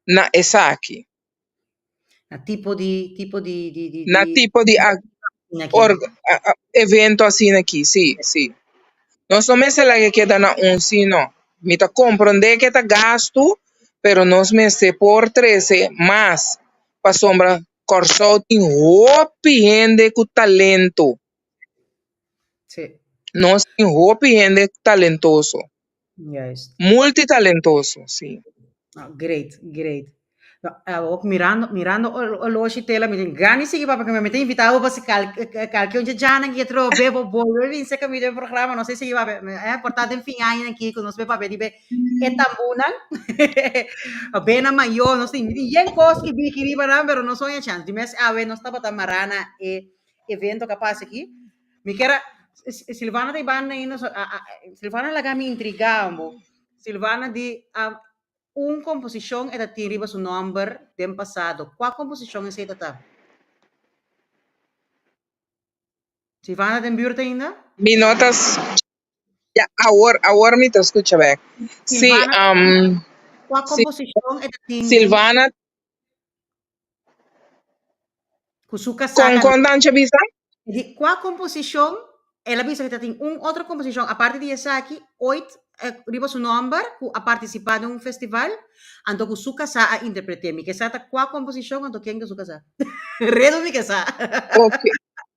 na esaki. Na tipo di tipo di di di Na di tipo di asina aki. Or, evento asina aki, sí, sí. Nos no mester laga keda na un sino. Mi ta komprondé ke ta gastu, pero nos mester por trese mas, pasobra Kòrsou tin hopi hende ku talento. Nos tin hopi hende talentoso. Juist. Multitalentoso, sí. Ah, great, great. No, ook mirando, mirando oloshi tela, mi tin gana di sigui papia, mi ta invita bo pa si kalke un djanan ki tro be bo bolbe bin cerca mi den programa, no sé sigui papia, por ta den fin aña aki ku nos be papia di be e tambunan, be na mayo, nos tin, mi tin yen kos ki biki riba nan, pero no soña chance. Di mes awe nos tabata mará na e evento ku a pasa aki. Mi kier a, Silvana ta e banda ainda, so, Silvana laga mi intrigá un bo. Silvana di, un komposishon e ta tin riba su nòmber den pasado. Kua komposishon esei ta ta? Silvana den bùrt ainda? Mi no ta, ya, awor, awor mi ta skucha bèk. Sí, Silvana, kua komposishon e ta tin den Silvana Ku su kasá Kon ta kon Tancha bisa? Di kua komposishon el a bisa ku ta tin un otro komposishon aparte di esaki oit riba su nòmber ku a partisipá den un festival anto ku su kasá a interpret'é. Mi ke sa ta kua komposishon anto ken ta su kasá. Redu mi ke sa. Ok,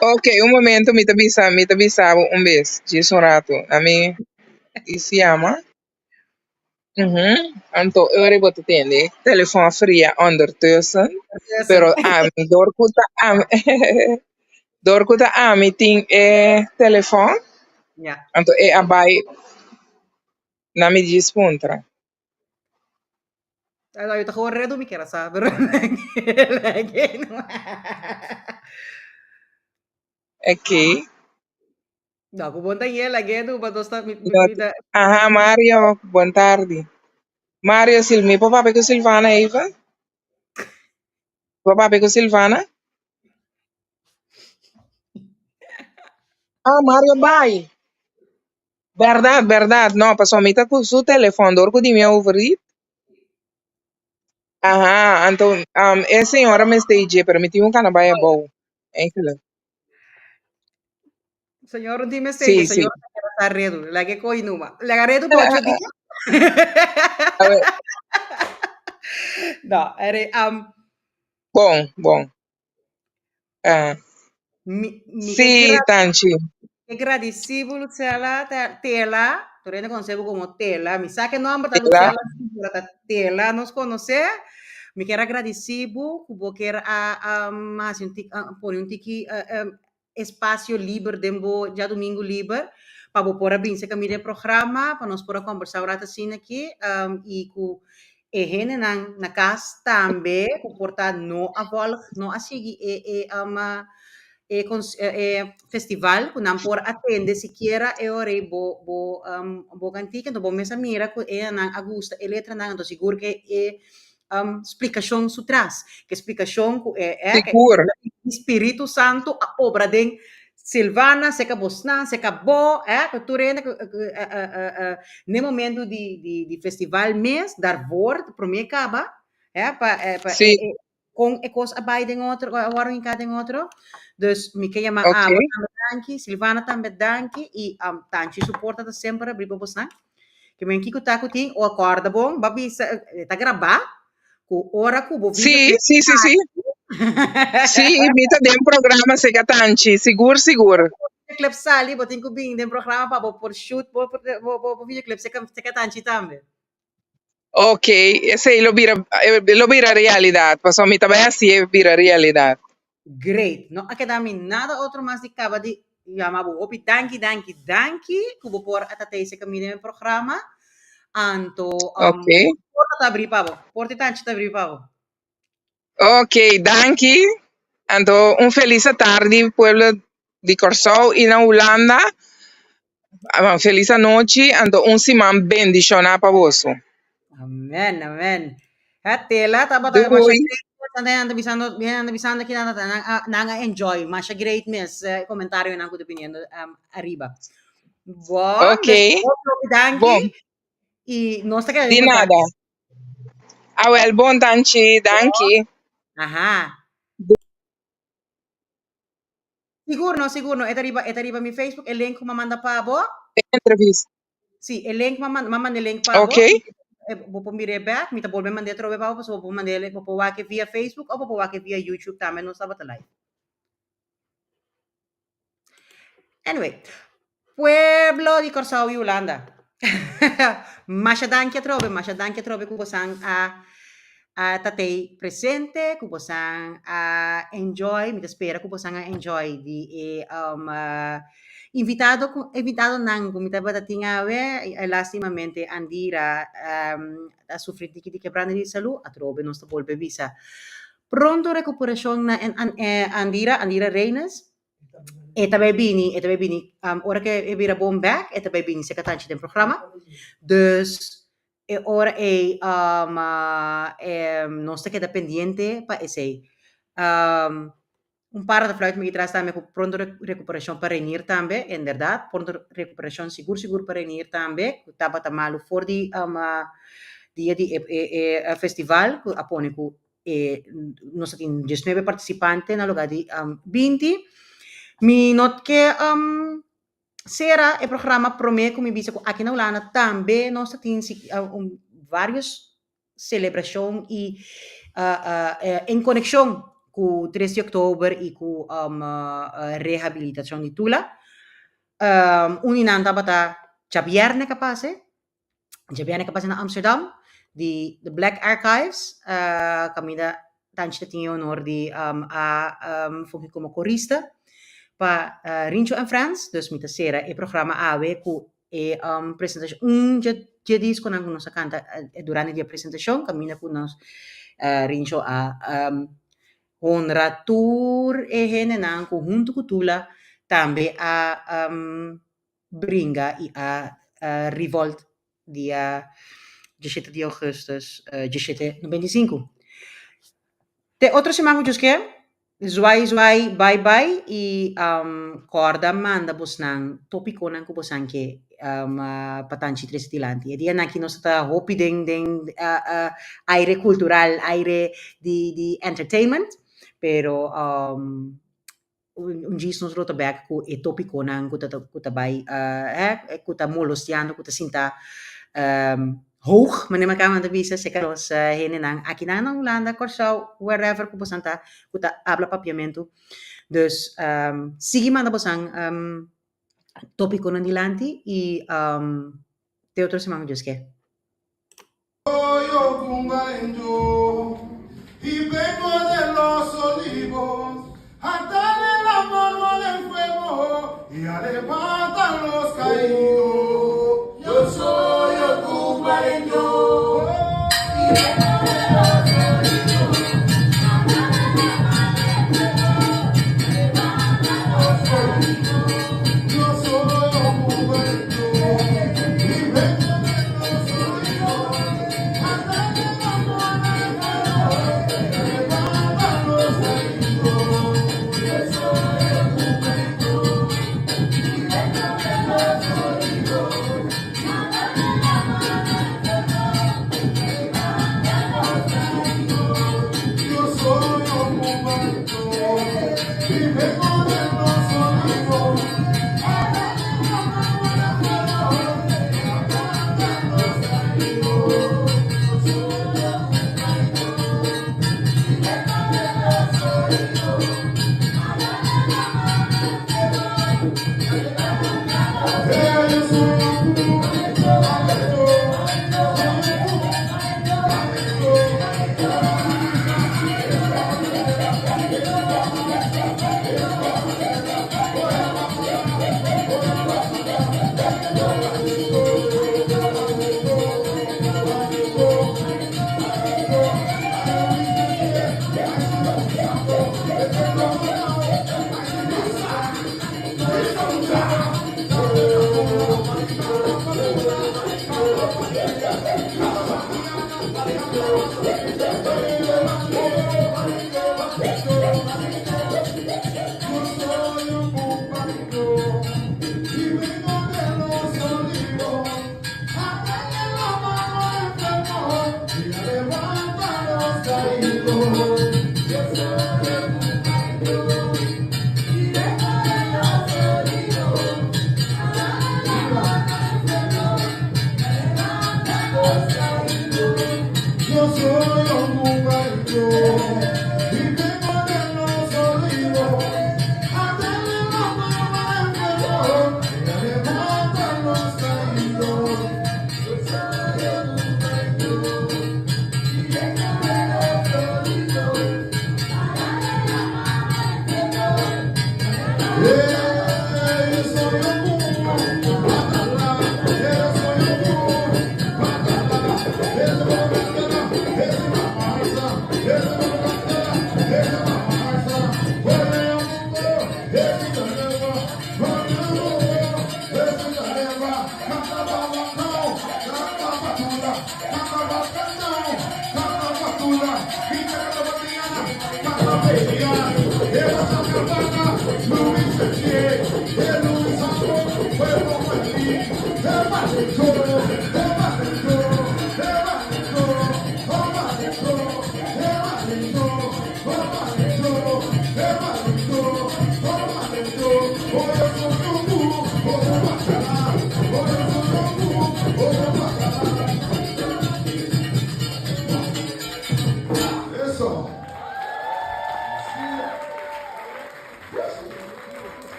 ok, un momento mi ta bisa mi ta bisa bo un bes, djis un ratu. Ami i si yama. Anto e ora bo ta tende telefon a fria ondertussen, pero ami dor ku ta ami dor ku ta ami tin e telefon, anto e a bai na mi djis puntra. Oké. No, ku bon ta yela gedu, pa nos ta mi, mi, No, mi ta aha, Mario, bon tardi. Mario, Sil, mi por papia ku Silvana even? Por papia ku Silvana? Ah, Mario bai. Berdad, berdad. No, pasobra mi ta ku su telefon, dor ku di mi a overried. Aha, anto um, e señora mester dje, pero mi tin un kana bai abou. Eigenlijk. Señor, un dime Sí, serio, sí. señor, ta redu. La que coi numa. La redu pa 8 dia. A ver, No, ere, bon, bon. Ah, mi ke sí, Tanchi. ke gradicibo Lucela, Tela, tu rende conoce como Tela. Mi sa que nombre ta Tela. Lucela, pero ta Tela nos conoce. Mi quier agradecibo ku bo kier a, hasi un tik, a pone un tiki espacio liber den bo djadumingu liber pa bo por a bin serka mi den programa, pa nos por a kombersá un rato asina aki, i ku e hendenan na kas tambe ku por ta no a vòlg, no a sigui e e e e festival ku nan por atende sikiera e ora ei bo bo bo kantika, enton bo mes a mira ku e nan a gusta e letranan, enton sigur ke e splikashon su tras, ke splikashon ku e e ke Sigur. Spiritu Santu a obra den Silvana, seka bosnan, seka bo, ku tur hende ku n'e momento di di di festival mes, daarvoor, promé kaba, pa pa Sí. e kon e kos a bai den otro, a wòrdu hinká den otro. Dus mi ke yama Ok. abo tambe danki, Silvana tambe danki i Tanchi su porta ta semper abrí pa bosnan. Ke men kiko ta ku tin, o kòrda bon, bo a bisa, e ta grabá, ku ora ku bo Sí, videoclip sí, sí, sí. Sí, mi ta den programa seka Tanchi, sigur, sigur. Videoclip sali, bo tin ku bin den programa pa bo por shoot bo bo bo videoclip seka seka Tanchi tambe. Ok, esei lo bira lo bira realidad, pasobra mi ta bai hasié bira realidad. Great. No a keda mi nada otro mas di kaba di yama bo hopi danki, danki, danki ku bo por a ta tei seka mi den e programa. Anto, Ok. porta ta abrí pa bo. Porta di Tanchi ta abrí pa bo. Ok, danki. Anto un felis atardi pueblo di Kòrsou i na Hulanda. Felis anochi, anto un siman bendishoná pa boso. Amen, amen. Ha tela tabata Doei. masha great mes, anda bisando, anda bisando ki nan nan a nan a enjoy, masha great mes eh, comentario nan ku ta biniendo ariba. Bon, Ok. dus hopi hopi danki. Bon. I nos ta keda Di den nada. kontakto. Awel, bon tanchi, danki. Aha. Sigur no, sigur no. E ta riba, e ta riba mi Facebook, e link ku mi a manda pa bo. E entrevista. Sí, e link, mi a manda, mi a manda e link pa bo. Ok. Bo por mir'é bèk, mi ta bolbe mand'é atrobe pa bo, pasobra bo por mand'é, bo por wak e via Facebook òf bo por wak e via YouTube tambe, nos tabata live. Anyway, pueblo di Kòrsou i Hulanda, masha danki atrobe, masha danki atrobe ku bosan a a ta tei presente, ku bosan a enjoy, mi ta spera ku bosan a enjoy di e invitado ku invitadonan ku mi tabata tin awe, lastimamente Andira a sufri tiki di kebrante di salú, atrobe nos ta bolbe bisa pronto rekuperashon na Andira, Andira Reynes. E ta bai bini, e ta bai bini, ora ku e bira bon bèk, e ta bai bini serka Tanchi den programa. Dus e ora ei nos ta keda pendiente pa esei. Un para ta fluit mi atras tambe ku pronto rekuperashon pa Reinier tambe, inderdat, pronto rekuperashon sigur sigur pa Reinier tambe, ku tabata malu for di dia di e e festival ku a pone ku e nos a tin diesnuebe partisipante na lugar di 20. Mi no ke sera e programa prome ku mi bisa ku aki na Hulanda tambe nos ta tin varios selebrashon i en konekshon ku tres di oktober i ku rehabilitashon di Tula. Un di nan tabata djabièrnè ka pasa. Djabièrnè ka pasa na Amsterdam di The Black Archives kaminda Tanchi ta tin e honor di a fungi komo korista pa Rincho en Friends. Dus mi ta sera e programa awe ku e presentashon, un dje diskonan ku nos a kanta durante di e presentashon kaminda ku nos Rincho a honra tur e hendenan ku huntu ku Tula tambe a bringa i a revolt dia diesshete di augustus diesshete 95. Te otro siman ku Dios ke, zwai zwai bai bai i kòrda manda bosnan topikonan ku bosan ke pa Tanchi trese dilanti. E dianan aki nos ta hopi den den aire kultural, aire di di entertainment, pero Un djis nos lo ta bek ku e topikonan ku ta ku ta bai ku ta molostiando ku ta sinta hoog manera mi kaba ta bisa serka nos hendenan akinan na Hulanda, Kòrsou, wherever ku bosan ta ku ta habla papiamentu. Dus sigui manda bosan topikonan dilanti i te otro siman ku Dios ke.